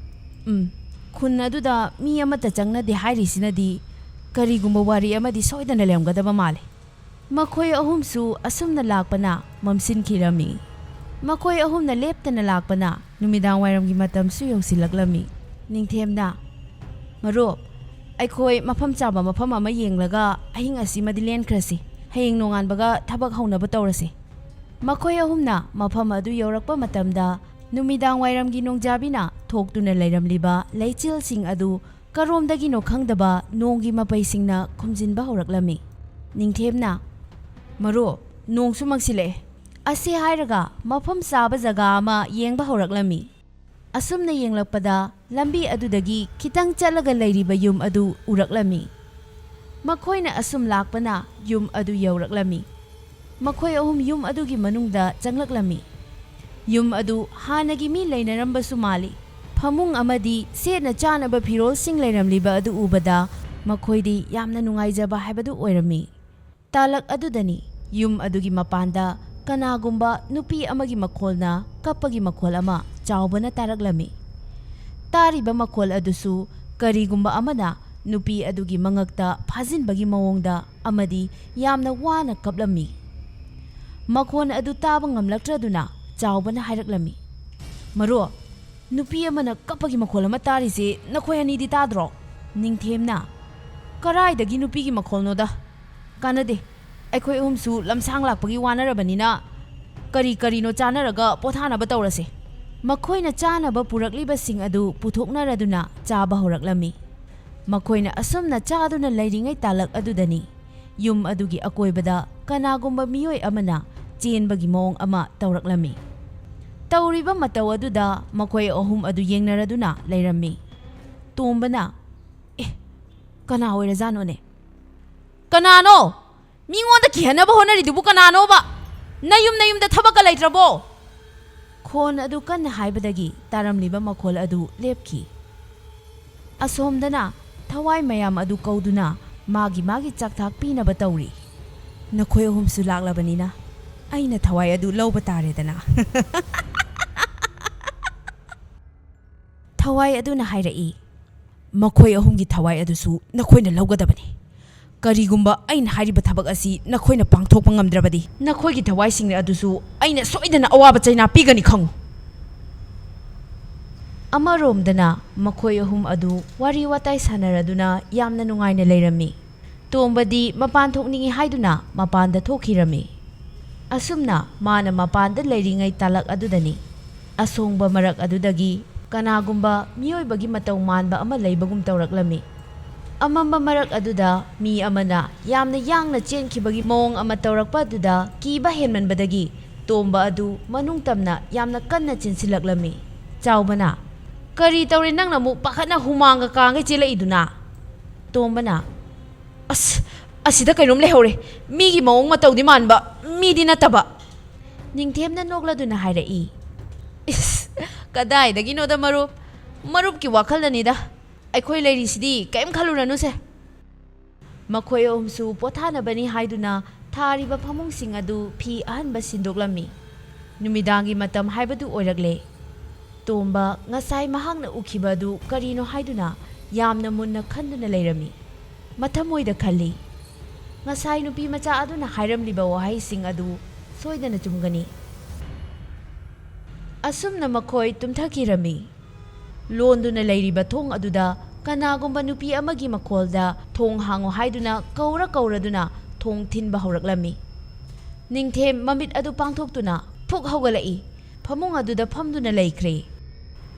"ꯎꯝ, ꯈꯨꯟ ꯑꯗꯨꯗ ꯃꯤ ꯑꯃꯠꯇ ꯆꯪꯅꯗꯦ ꯍꯥꯏꯔꯤꯁꯤꯅꯗꯤ ꯀꯔꯤꯒꯨꯝꯕ ꯋꯥꯔꯤ ꯑꯃꯗꯤ ꯁꯣꯏꯗꯅ ꯂꯩꯔꯝꯒꯗꯕ ꯃꯥꯜꯂꯤ꯫ ꯃꯈꯣꯏ ꯑꯍꯨꯝꯁꯨ ꯑꯁꯨꯝꯅ ꯂꯥꯛꯄꯅ ꯃꯝꯁꯤꯟꯈꯤꯔꯝꯃꯤ꯫ ꯃꯈꯣꯏ ꯑꯍꯨꯝꯅ ꯂꯦꯞꯇꯅ ꯂꯥꯛꯄꯅ ꯅꯨꯃꯤꯗꯥꯡ ꯋꯥꯏꯔꯝꯒꯤ ꯃꯇꯝꯁꯨ ꯌꯧꯁꯤꯜꯂꯛꯂꯝꯃꯤ꯫ ꯅꯤꯡꯊꯦꯝꯅ, "ꯃꯔꯨꯞ, ꯑꯩꯈꯣꯏ ꯃꯐꯝ ꯆꯥꯕ ꯃꯐꯝ ꯑꯃ ꯌꯦꯡꯂꯒ ꯑꯍꯤꯡ ꯑꯁꯤꯃꯗꯤ ꯂꯦꯟꯈ꯭ꯔꯁꯤ꯫ ꯍꯌꯦꯡ ꯅꯣꯡꯉꯥꯟꯕꯒ ꯊꯕꯛ ꯍꯧꯅꯕ ꯇꯧꯔꯁꯤ꯫" ꯃꯈꯣꯏ ꯑꯍꯨꯝꯅ ꯃꯐꯝ ꯑꯗꯨ ꯌꯧꯔꯛꯄ ꯃꯇꯝꯗ, ꯅꯨꯃꯤꯗꯥꯡ ꯋꯥꯏꯔꯝꯒꯤ ꯅꯣꯡꯖꯥꯕꯤꯅ ꯊꯣꯛꯇꯨꯅ ꯂꯩꯔꯝꯂꯤꯕ ꯂꯩꯆꯤꯜꯁꯤꯡ ꯑꯗꯨ ꯀꯔꯣꯝꯗꯒꯤꯅꯣ ꯈꯪꯗꯕ ꯅꯣꯡꯒꯤ ꯃꯄꯩꯁꯤꯡꯅ ꯈꯨꯝꯖꯤꯟꯕ ꯍꯧꯔꯛꯂꯝꯃꯤ꯫ ꯅꯤꯡꯊꯦꯝꯅ, "ꯃꯔꯨꯞ, ꯅꯣꯡꯁꯨ ꯃꯪꯁꯤꯜꯂꯛꯑꯦ꯫ ꯑꯁꯤ ꯍꯥꯏꯔꯒ ꯃꯐꯝ ꯆꯥꯕ ꯖꯒꯥ ꯑꯃ ꯌꯦꯡꯕ ꯍꯧꯔꯛꯂꯝꯃꯤ꯫" ꯑꯁꯨꯝꯅ ꯌꯦꯡꯂꯛꯄꯗ, ꯂꯝꯕꯤ ꯑꯗꯨꯗꯒꯤ ꯈꯤꯇꯪ ꯆꯠꯂꯒ ꯂꯩꯔꯤꯕ ꯌꯨꯝ ꯑꯗꯨ ꯎꯔꯛꯂꯝꯃꯤ꯫ ꯃꯈꯣꯏꯅ ꯑꯁꯨꯝ ꯂꯥꯛꯄꯅ ꯌꯨꯝ ꯑꯗꯨ ꯌꯧꯔꯛꯂꯝꯃꯤ꯫ ꯃꯈꯣꯏ ꯑꯍꯨꯝ ꯌꯨꯝ ꯑꯗꯨꯒꯤ ꯃꯅꯨꯡꯗ ꯆꯪꯂꯛꯂꯝꯃꯤ꯫ ꯌꯨꯝ ꯑꯗꯨ ꯍꯥꯟꯅꯒꯤ ꯃꯤ ꯂꯩꯅꯔꯝꯕꯁꯨ ꯃꯥꯜꯂꯤ꯫ ꯐꯃꯨꯡ ꯑꯃꯗꯤ ꯁꯦꯠꯅ ꯆꯥꯅꯕ ꯐꯤꯔꯣꯜꯁꯤꯡ ꯂꯩꯔꯝꯂꯤꯕ ꯑꯗꯨ ꯎꯕꯗ ꯃꯈꯣꯏꯗꯤ ꯌꯥꯝꯅ ꯅꯨꯡꯉꯥꯏꯖꯕ ꯍꯥꯏꯕꯗꯨ ꯑꯣꯏꯔꯝꯃꯤ꯫ ꯇꯥꯂꯛ ꯑꯗꯨꯗꯅꯤ ꯌꯨꯝ ꯑꯗꯨꯒꯤ ꯃꯄꯥꯟꯗ ꯀꯅꯥꯒꯨꯝꯕ ꯅꯨꯄꯤ ꯑꯃꯒꯤ ꯃꯈꯣꯜꯅ ꯀꯞꯄꯒꯤ ꯃꯈꯣꯜ ꯑꯃ ꯆꯥꯎꯕꯅ ꯇꯥꯔꯛꯂꯝꯃꯤ꯫ ꯇꯥꯔꯤꯕ ꯃꯈꯣꯜ ꯑꯗꯨꯁꯨ ꯀꯔꯤꯒꯨꯝꯕ ꯑꯃꯅ ꯅꯨꯄꯤ ꯑꯗꯨꯒꯤ ꯃꯉꯛꯇ ꯐꯥꯖꯤꯟꯕꯒꯤ ꯃꯑꯣꯡꯗ ꯑꯃꯗꯤ ꯌꯥꯝꯅ ꯋꯥꯅ ꯀꯞꯂꯝꯃꯤ꯫ ꯃꯈꯣꯟ ꯑꯗꯨ ꯇꯥꯕ ꯉꯝꯂꯛꯇ꯭ꯔꯗꯨꯅ ꯆꯥꯎꯕꯅ ꯍꯥꯏꯔꯛꯂꯝꯃꯤ, "ꯃꯔꯨꯞ, ꯅꯨꯄꯤ ꯑꯃꯅ ꯀꯞꯄꯒꯤ ꯃꯈꯣꯜ ꯑꯃ ꯇꯥꯔꯤꯁꯦ ꯅꯈꯣꯏ ꯑꯅꯤꯗꯤ ꯇꯥꯗ꯭ꯔꯣ?" ꯅꯤꯡꯊꯦꯝꯅ, "ꯀꯔꯥꯏꯗꯒꯤ ꯅꯨꯄꯤꯒꯤ ꯃꯈꯣꯜꯅꯣꯗ? ꯀꯥꯟꯅꯗꯦ, ꯑꯩꯈꯣꯏ ꯑꯍꯨꯝꯁꯨ ꯂꯝꯁꯥꯡ ꯂꯥꯛꯄꯒꯤ ꯋꯥꯅꯔꯕꯅꯤꯅ ꯀꯔꯤ ꯀꯔꯤꯅꯣ ꯆꯥꯅꯔꯒ ꯄꯣꯊꯥꯅꯕ ꯇꯧꯔꯁꯦ꯫" ꯃꯈꯣꯏꯅ ꯆꯥꯅꯕ ꯄꯨꯔꯛꯂꯤꯕꯁꯤꯡ ꯑꯗꯨ ꯄꯨꯊꯣꯛꯅꯔꯗꯨꯅ ꯆꯥꯕ ꯍꯧꯔꯛꯂꯝꯃꯤ꯫ ꯃꯈꯣꯏꯅ ꯑꯁꯨꯝꯅ ꯆꯥꯗꯨꯅ ꯂꯩꯔꯤꯉꯩ ꯇꯥꯂꯛ ꯑꯗꯨꯗꯅꯤ ꯌꯨꯝ ꯑꯗꯨꯒꯤ ꯑꯀꯣꯏꯕꯗ ꯀꯅꯥꯒꯨꯝꯕ ꯃꯤꯑꯣꯏ ꯑꯃꯅ ꯆꯦꯟꯕꯒꯤ ꯃꯑꯣꯡ ꯑꯃ ꯇꯧꯔꯛꯂꯝꯃꯤ꯫ ꯇꯧꯔꯤꯕ ꯃꯇꯧ ꯑꯗꯨꯗ ꯃꯈꯣꯏ ꯑꯍꯨꯝ ꯑꯗꯨ ꯌꯦꯡꯅꯔꯗꯨꯅ ꯂꯩꯔꯝꯃꯤ꯫ ꯇꯣꯝꯕꯅ, "ꯑꯦ, ꯀꯅꯥ ꯑꯣꯏꯔꯖꯥꯠꯅꯣꯅꯦ? ꯀꯅꯥꯅꯣ? ꯃꯤꯉꯣꯟꯗ ꯀꯤꯍꯟꯅꯕ ꯍꯣꯠꯅꯔꯤꯗꯨꯕꯨ ꯀꯅꯥꯅꯣꯕ? ꯅꯌꯨꯝ ꯅꯌꯨꯝꯗ ꯊꯕꯛꯀ ꯂꯩꯇ꯭ꯔꯕꯣ?" ꯈꯣꯟ ꯑꯗꯨ ꯀꯟꯅ ꯍꯥꯏꯕꯗꯒꯤ ꯇꯥꯔꯝꯂꯤꯕ ꯃꯈꯣꯜ ꯑꯗꯨ ꯂꯦꯞꯈꯤ꯫ ꯑꯁꯣꯝꯗꯅ ꯊꯋꯥꯏ ꯃꯌꯥꯝ ꯑꯗꯨ ꯀꯧꯗꯨꯅ ꯃꯥꯒꯤ ꯃꯥꯒꯤ ꯆꯥꯛꯊꯥꯛ ꯄꯤꯅꯕ ꯇꯧꯔꯤ꯫ "ꯅꯈꯣꯏ ꯑꯍꯨꯝꯁꯨ ꯂꯥꯛꯂꯕꯅꯤꯅ ꯑꯩꯅ ꯊꯋꯥꯏ ꯑꯗꯨ ꯂꯧꯕ ꯇꯥꯔꯦꯗꯅ꯫" ꯊꯋꯥꯏ ꯑꯗꯨꯅ ꯍꯥꯏꯔꯛꯏ, ꯃꯈꯣꯏ ꯑꯍꯨꯝꯒꯤ ꯊꯋꯥꯏ ꯑꯗꯨꯁꯨ ꯅꯈꯣꯏꯅ ꯂꯧꯒꯗꯕꯅꯤ꯫ ꯀꯔꯤꯒꯨꯝꯕ ꯑꯩꯅ ꯍꯥꯏꯔꯤꯕ ꯊꯕꯛ ꯑꯁꯤ ꯅꯈꯣꯏꯅ ꯄꯥꯡꯊꯣꯛꯄ ꯉꯝꯗ꯭ꯔꯕꯗꯤ, ꯅꯈꯣꯏꯒꯤ ꯊꯋꯥꯏꯁꯤꯡ ꯑꯗꯨꯁꯨ ꯑꯩꯅ ꯁꯣꯏꯗꯅ ꯑꯋꯥꯕ ꯆꯩꯅꯥ ꯄꯤꯒꯅꯤ, ꯈꯪꯉꯨ꯫ ꯑꯃꯔꯣꯝꯗꯅ ꯃꯈꯣꯏ ꯑꯍꯨꯝ ꯑꯗꯨ ꯋꯥꯔꯤ ꯋꯥꯇꯥꯏ ꯁꯥꯟꯅꯔꯗꯨꯅ ꯌꯥꯝꯅ ꯅꯨꯡꯉꯥꯏꯅ ꯂꯩꯔꯝꯃꯤ꯫ ꯇꯣꯝꯕꯗꯤ ꯃꯄꯥꯟ ꯊꯣꯛꯅꯤꯡꯏ ꯍꯥꯏꯗꯨꯅ ꯃꯄꯥꯟꯗ ꯊꯣꯛꯈꯤꯔꯝꯃꯤ꯫ ꯑꯁꯨꯝꯅ ꯃꯥꯅ ꯃꯄꯥꯟꯗ ꯂꯩꯔꯤꯉꯩ ꯇꯥꯂꯛ ꯑꯗꯨꯗꯅꯤ ꯑꯁꯣꯡꯕ ꯃꯔꯛ ꯑꯗꯨꯗꯒꯤ ꯀꯅꯥꯒꯨꯝꯕ ꯃꯤꯑꯣꯏꯕꯒꯤ ꯃꯇꯧ ꯃꯥꯟꯕ ꯑꯃ ꯂꯩꯕꯒꯨꯝ ꯇꯧꯔꯛꯂꯝꯃꯤ꯫ ꯑꯃꯝꯕ ꯃꯔꯛ ꯑꯗꯨꯗ ꯃꯤ ꯑꯃꯅ ꯌꯥꯝꯅ ꯌꯥꯡꯅ ꯆꯦꯟꯈꯤꯕꯒꯤ ꯃꯑꯣꯡ ꯑꯃ ꯇꯧꯔꯛꯄ ꯑꯗꯨꯗ ꯀꯤꯕ ꯍꯦꯟꯃꯟꯕꯗꯒꯤ ꯇꯣꯝꯕ ꯑꯗꯨ ꯃꯅꯨꯡ ꯇꯝꯅ ꯌꯥꯝꯅ ꯀꯟꯅ ꯆꯦꯟꯁꯤꯜꯂꯛꯂꯝꯃꯤ꯫ ꯆꯥꯎꯕꯅ, "ꯀꯔꯤ ꯇꯧꯔꯦ? ꯅꯪꯅ ꯑꯃꯨꯛ ꯄꯥꯈꯠꯅ ꯍꯨꯃꯥꯡꯒ ꯀꯥꯡꯒꯩ ꯆꯦꯜꯂꯛꯏꯗꯨꯅ?" ꯇꯣꯝꯕꯅ, "ꯑꯁ, ꯑꯁꯤꯗ ꯀꯩꯅꯣꯝ ꯂꯩꯍꯧꯔꯦ꯫ ꯃꯤꯒꯤ ꯃꯑꯣꯡ ꯃꯇꯧꯗꯤ ꯃꯥꯟꯕ, ꯃꯤꯗꯤ ꯅꯠꯇꯕ꯫" ꯅꯤꯡꯊꯦꯝꯅ ꯅꯣꯛꯂꯗꯨꯅ ꯍꯥꯏꯔꯛꯏ꯫ "ꯏꯁ, ꯀꯗꯥꯏꯗꯒꯤꯅꯣꯗ ꯃꯔꯨꯞ? ꯃꯔꯨꯞꯀꯤ ꯋꯥꯈꯜꯗꯅꯤꯗ꯫ ꯑꯩꯈꯣꯏ ꯂꯩꯔꯤꯁꯤꯗꯤ ꯀꯔꯤꯝ ꯈꯜꯂꯨꯔꯅꯨꯁꯦ꯫" ꯃꯈꯣꯏ ꯑꯍꯨꯝꯁꯨ ꯄꯣꯊꯥꯅꯕꯅꯤ ꯍꯥꯏꯗꯨꯅ ꯊꯥꯔꯤꯕ ꯐꯃꯨꯡꯁꯤꯡ ꯑꯗꯨ ꯐꯤ ꯑꯍꯟꯕ ꯁꯤꯟꯗꯣꯛꯂꯝꯃꯤ꯫ ꯅꯨꯃꯤꯗꯥꯡꯒꯤ ꯃꯇꯝ ꯍꯥꯏꯕꯗꯨ ꯑꯣꯏꯔꯛꯂꯦ꯫ ꯇꯣꯝꯕ ꯉꯁꯥꯏ ꯃꯍꯥꯛꯅ ꯎꯈꯤꯕ ꯑꯗꯨ ꯀꯔꯤꯅꯣ ꯍꯥꯏꯗꯨꯅ ꯌꯥꯝꯅ ꯃꯨꯟꯅ ꯈꯟꯗꯨꯅ ꯂꯩꯔꯝꯃꯤ꯫ ꯃꯊꯃꯣꯏꯗ ꯈꯜꯂꯤ, "ꯉꯁꯥꯏ ꯅꯨꯄꯤ ꯃꯆꯥ ꯑꯗꯨꯅ ꯍꯥꯏꯔꯝꯂꯤꯕ ꯋꯥꯍꯩꯁꯤꯡ ꯑꯗꯨ ꯁꯣꯏꯗꯅ ꯆꯨꯝꯒꯅꯤ꯫" ꯑꯁꯨꯝꯅ ꯃꯈꯣꯏ ꯇꯨꯝꯊꯈꯤꯔꯝꯃꯤ꯫ ꯂꯣꯟꯗꯨꯅ ꯂꯩꯔꯤꯕ ꯊꯣꯡ ꯑꯗꯨꯗ ꯀꯅꯥꯒꯨꯝꯕ ꯅꯨꯄꯤ ꯑꯃꯒꯤ ꯃꯈꯣꯜꯗ "ꯊꯣꯡ ꯍꯥꯡꯉꯨ" ꯍꯥꯏꯗꯨꯅ ꯀꯧꯔ ꯀꯧꯔꯗꯨꯅ ꯊꯣꯡ ꯊꯤꯟꯕ ꯍꯧꯔꯛꯂꯝꯃꯤ꯫ ꯅꯤꯡꯊꯦꯝ ꯃꯃꯤꯠ ꯑꯗꯨ ꯄꯥꯡꯊꯣꯛꯇꯨꯅ ꯐꯨꯛ ꯍꯧꯒꯠꯂꯛꯏ꯫ ꯐꯃꯨꯡ ꯑꯗꯨꯗ ꯐꯝꯗꯨꯅ ꯂꯩꯈ꯭ꯔꯦ꯫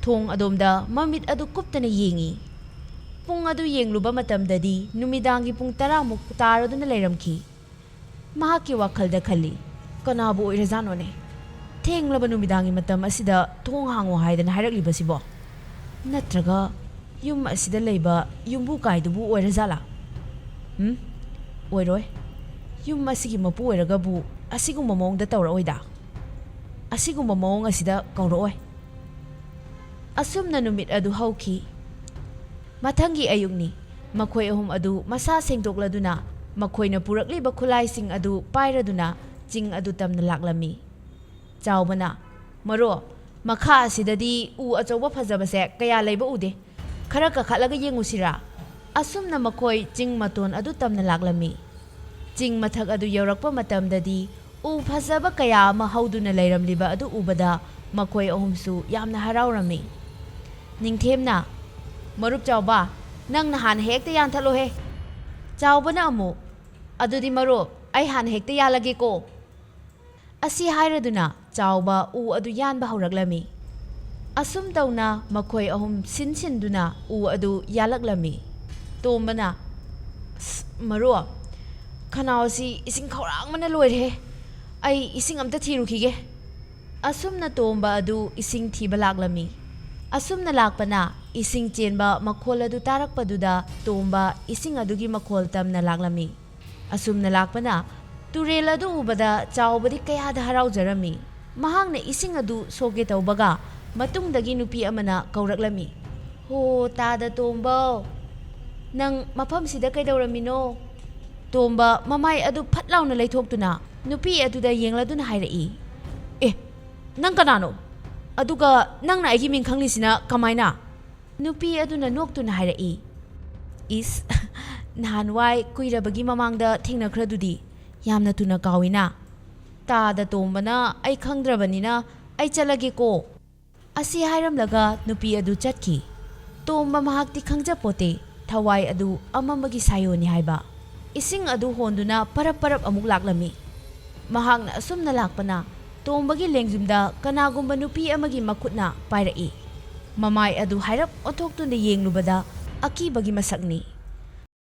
ꯊꯣꯡ ꯑꯗꯣꯝꯗ ꯃꯃꯤꯠ ꯑꯗꯨ ꯀꯨꯞꯇꯅ ꯌꯦꯡꯏ꯫ ꯄꯨꯡ ꯑꯗꯨ ꯌꯦꯡꯂꯨꯕ ꯃꯇꯝꯗꯗꯤ ꯅꯨꯃꯤꯗꯥꯡꯒꯤ ꯄꯨꯡ ꯇꯔꯥꯃꯨꯛ ꯇꯥꯔꯗꯨꯅ ꯂꯩꯔꯝꯈꯤ꯫ ꯃꯍꯥꯛꯀꯤ ꯋꯥꯈꯜꯗ ꯈꯜꯂꯤ, "ꯀꯅꯥꯕꯨ ꯑꯣꯏꯔꯖꯥꯠꯅꯣꯅꯦ? ꯊꯦꯡꯂꯕ ꯅꯨꯃꯤꯗꯥꯡꯒꯤ ꯃꯇꯝ ꯑꯁꯤꯗ ꯊꯣꯡ ꯍꯥꯡꯉꯣ ꯍꯥꯏꯗꯅ ꯍꯥꯏꯔꯛꯂꯤꯕꯁꯤꯕꯣ? ꯅꯠꯇ꯭ꯔꯒ ꯌꯨꯝ ꯑꯁꯤꯗ ꯂꯩꯕ ꯌꯨꯝꯕꯨ ꯀꯥꯏꯗꯨꯕꯨ ꯑꯣꯏꯔꯖꯥꯠꯂꯥ? ꯎꯝ, ꯑꯣꯏꯔꯣꯏ꯫ ꯌꯨꯝ ꯑꯁꯤꯒꯤ ꯃꯄꯨ ꯑꯣꯏꯔꯒꯕꯨ ꯑꯁꯤꯒꯨꯝꯕ ꯃꯑꯣꯡꯗ ꯇꯧꯔꯛꯑꯣꯏꯗ꯫ ꯑꯁꯤꯒꯨꯝꯕ ꯃꯑꯣꯡ ꯑꯁꯤꯗ ꯀꯧꯔꯛꯑꯣꯏ꯫" ꯑꯁꯨꯝꯅ ꯅꯨꯃꯤꯠ ꯑꯗꯨ ꯍꯧꯈꯤ꯫ ꯃꯊꯪꯒꯤ ꯑꯌꯨꯛꯅꯤ꯫ ꯃꯈꯣꯏ ꯑꯍꯨꯝ ꯑꯗꯨ ꯃꯁꯥ ꯁꯦꯡꯗꯣꯛꯂꯗꯨꯅ ꯃꯈꯣꯏꯅ ꯄꯨꯔꯛꯂꯤꯕ ꯈꯨꯠꯂꯥꯏꯁꯤꯡ ꯑꯗꯨ ꯄꯥꯏꯔꯗꯨꯅ ꯆꯤꯡ ꯑꯗꯨ ꯇꯝꯅ ꯂꯥꯛꯂꯝꯃꯤ꯫ ꯆꯥꯎꯕꯅ, "ꯃꯔꯨꯞ, ꯃꯈꯥ ꯑꯁꯤꯗꯗꯤ ꯎ ꯑꯆꯧꯕ ꯐꯖꯕꯁꯦ ꯀꯌꯥ ꯂꯩꯕ ꯎꯗꯦ꯫ ꯈꯔ ꯀꯥꯈꯠꯂꯒ ꯌꯦꯡꯉꯨꯁꯤꯔꯥ?" ꯑꯁꯨꯝꯅ ꯃꯈꯣꯏ ꯆꯤꯡ ꯃꯇꯣꯟ ꯑꯗꯨ ꯇꯝꯅ ꯂꯥꯛꯂꯝꯃꯤ꯫ ꯆꯤꯡ ꯃꯊꯛ ꯑꯗꯨ ꯌꯧꯔꯛꯄ ꯃꯇꯝꯗꯗꯤ ꯎ ꯐꯖꯕ ꯀꯌꯥ ꯑꯃ ꯍꯧꯗꯨꯅ ꯂꯩꯔꯝꯂꯤꯕ ꯑꯗꯨ ꯎꯕꯗ ꯃꯈꯣꯏ ꯑꯍꯨꯝꯁꯨ ꯌꯥꯝꯅ ꯍꯔꯥꯎꯔꯝꯃꯤ꯫ ꯅꯤꯡꯊꯦꯝꯅ, "ꯃꯔꯨꯞ ꯆꯥꯎꯕ, ꯅꯪꯅ ꯍꯥꯟꯅ ꯍꯦꯛꯇ ꯌꯥꯟꯊꯠꯂꯣꯍꯦ!" ꯆꯥꯎꯕꯅ ꯑꯃꯨꯛ, "ꯑꯗꯨꯗꯤ ꯃꯔꯨꯞ, ꯑꯩ ꯍꯥꯟꯅ ꯍꯦꯛꯇ ꯌꯥꯜꯂꯒꯦꯀꯣ!" ꯑꯁꯤ ꯍꯥꯏꯔꯗꯨꯅ ꯆꯥꯎꯕ ꯎ ꯑꯗꯨ ꯌꯥꯟꯕ ꯍꯧꯔꯛꯂꯝꯃꯤ꯫ ꯑꯁꯨꯝ ꯇꯧꯅ ꯃꯈꯣꯏ ꯑꯍꯨꯝ ꯁꯤꯟꯁꯤꯟꯗꯨꯅ ꯎ ꯑꯗꯨ ꯌꯥꯜꯂꯛꯂꯝꯃꯤ꯫ ꯇꯣꯝꯕꯅ, "ꯑꯁ, ꯃꯔꯨꯞ, ꯈꯅꯥꯎꯁꯤ ꯏꯁꯤꯡ ꯈꯧꯔꯥꯡꯕꯅ ꯂꯣꯏꯔꯦ꯫ ꯑꯩ ꯏꯁꯤꯡ ꯑꯝꯇ ꯊꯤꯔꯨꯈꯤꯒꯦ꯫" ꯑꯁꯨꯝꯅ ꯇꯣꯝꯕ ꯑꯗꯨ ꯏꯁꯤꯡ ꯊꯤꯕ ꯂꯥꯛꯂꯝꯃꯤ꯫ ꯑꯁꯨꯝꯅ ꯂꯥꯛꯄꯅ ꯏꯁꯤꯡ ꯆꯦꯟꯕ ꯃꯈꯣꯜ ꯑꯗꯨ ꯇꯥꯔꯛꯄꯗꯨꯗ ꯇꯣꯝꯕ ꯏꯁꯤꯡ ꯑꯗꯨꯒꯤ ꯃꯈꯣꯜ ꯇꯝꯅ ꯂꯥꯛꯂꯝꯃꯤ꯫ ꯑꯁꯨꯝꯅ ꯂꯥꯛꯄꯅ ꯇꯨꯔꯦꯜ ꯑꯗꯨ ꯎꯕꯗ ꯆꯥꯎꯕꯗꯤ ꯀꯌꯥꯗ ꯍꯔꯥꯎꯖꯔꯝꯃꯤ꯫ ꯃꯍꯥꯛꯅ ꯏꯁꯤꯡ ꯑꯗꯨ ꯁꯣꯛꯀꯦ ꯇꯧꯕꯒ ꯃꯇꯨꯡꯗꯒꯤ ꯅꯨꯄꯤ ꯑꯃꯅ ꯀꯧꯔꯛꯂꯝꯃꯤ, "ꯍꯣ, ꯇꯥꯗ ꯇꯣꯝꯕꯧ, ꯅꯪ ꯃꯐꯝꯁꯤꯗ ꯀꯩꯗꯧꯔꯝꯃꯤꯅꯣ?" ꯇꯣꯝꯕ ꯃꯃꯥꯏ ꯑꯗꯨ ꯐꯠ ꯂꯥꯎꯅ ꯂꯩꯊꯣꯛꯇꯨꯅ ꯅꯨꯄꯤ ꯑꯗꯨꯗ ꯌꯦꯡꯂꯗꯨꯅ ꯍꯥꯏꯔꯛꯏ, "ꯑꯦ, ꯅꯪ ꯀꯅꯥꯅꯣ? ꯑꯗꯨꯒ ꯅꯪꯅ ꯑꯩꯒꯤ ꯃꯤꯡ ꯈꯪꯂꯤꯁꯤꯅ ꯀꯃꯥꯏꯅ?" ꯅꯨꯄꯤ ꯑꯗꯨꯅ ꯅꯣꯛꯇꯨꯅ ꯍꯥꯏꯔꯛꯏ, "ꯏꯁ, ꯅꯍꯥꯟꯋꯥꯏ ꯀꯨꯏꯔꯕꯒꯤ ꯃꯃꯥꯡꯗ ꯊꯦꯡꯅꯈ꯭ꯔꯗꯨꯗꯤ, ꯌꯥꯝꯅ ꯊꯨꯅ ꯀꯥꯎꯏꯅ꯫ ꯇꯥꯗ ꯇꯣꯝꯕꯅ ꯑꯩ ꯈꯪꯗ꯭ꯔꯕꯅꯤꯅ ꯑꯩ ꯆꯠꯂꯒꯦꯀꯣ꯫" ꯑꯁꯤ ꯍꯥꯏꯔꯝꯂꯒ ꯅꯨꯄꯤ ꯑꯗꯨ ꯆꯠꯈꯤ꯫ ꯇꯣꯝꯕ ꯃꯍꯥꯛꯇꯤ ꯈꯪꯖꯄꯣꯠꯇꯦ ꯊꯋꯥꯏ ꯑꯗꯨ ꯑꯃꯝꯕꯒꯤ ꯁꯥꯌꯣꯟꯅꯤ ꯍꯥꯏꯕ꯫ ꯏꯁꯤꯡ ꯑꯗꯨ ꯍꯣꯟꯗꯨꯅ ꯄꯔꯞ ꯄꯔꯞ ꯑꯃꯨꯛ ꯂꯥꯛꯂꯝꯃꯤ꯫ ꯃꯍꯥꯛꯅ ꯑꯁꯨꯝꯅ ꯂꯥꯛꯄꯅ ꯇꯣꯝꯕꯒꯤ ꯂꯦꯡꯖꯨꯝꯗ ꯀꯅꯥꯒꯨꯝꯕ ꯅꯨꯄꯤ ꯑꯃꯒꯤ ꯃꯈꯨꯠꯅ ꯄꯥꯏꯔꯛꯏ꯫ ꯃꯃꯥꯏ ꯑꯗꯨ ꯍꯥꯏꯔꯞ ꯑꯣꯟꯊꯣꯛꯇꯨꯅ ꯌꯦꯡꯂꯨꯕꯗ ꯑꯀꯤꯕꯒꯤ ꯃꯁꯛꯅꯤ꯫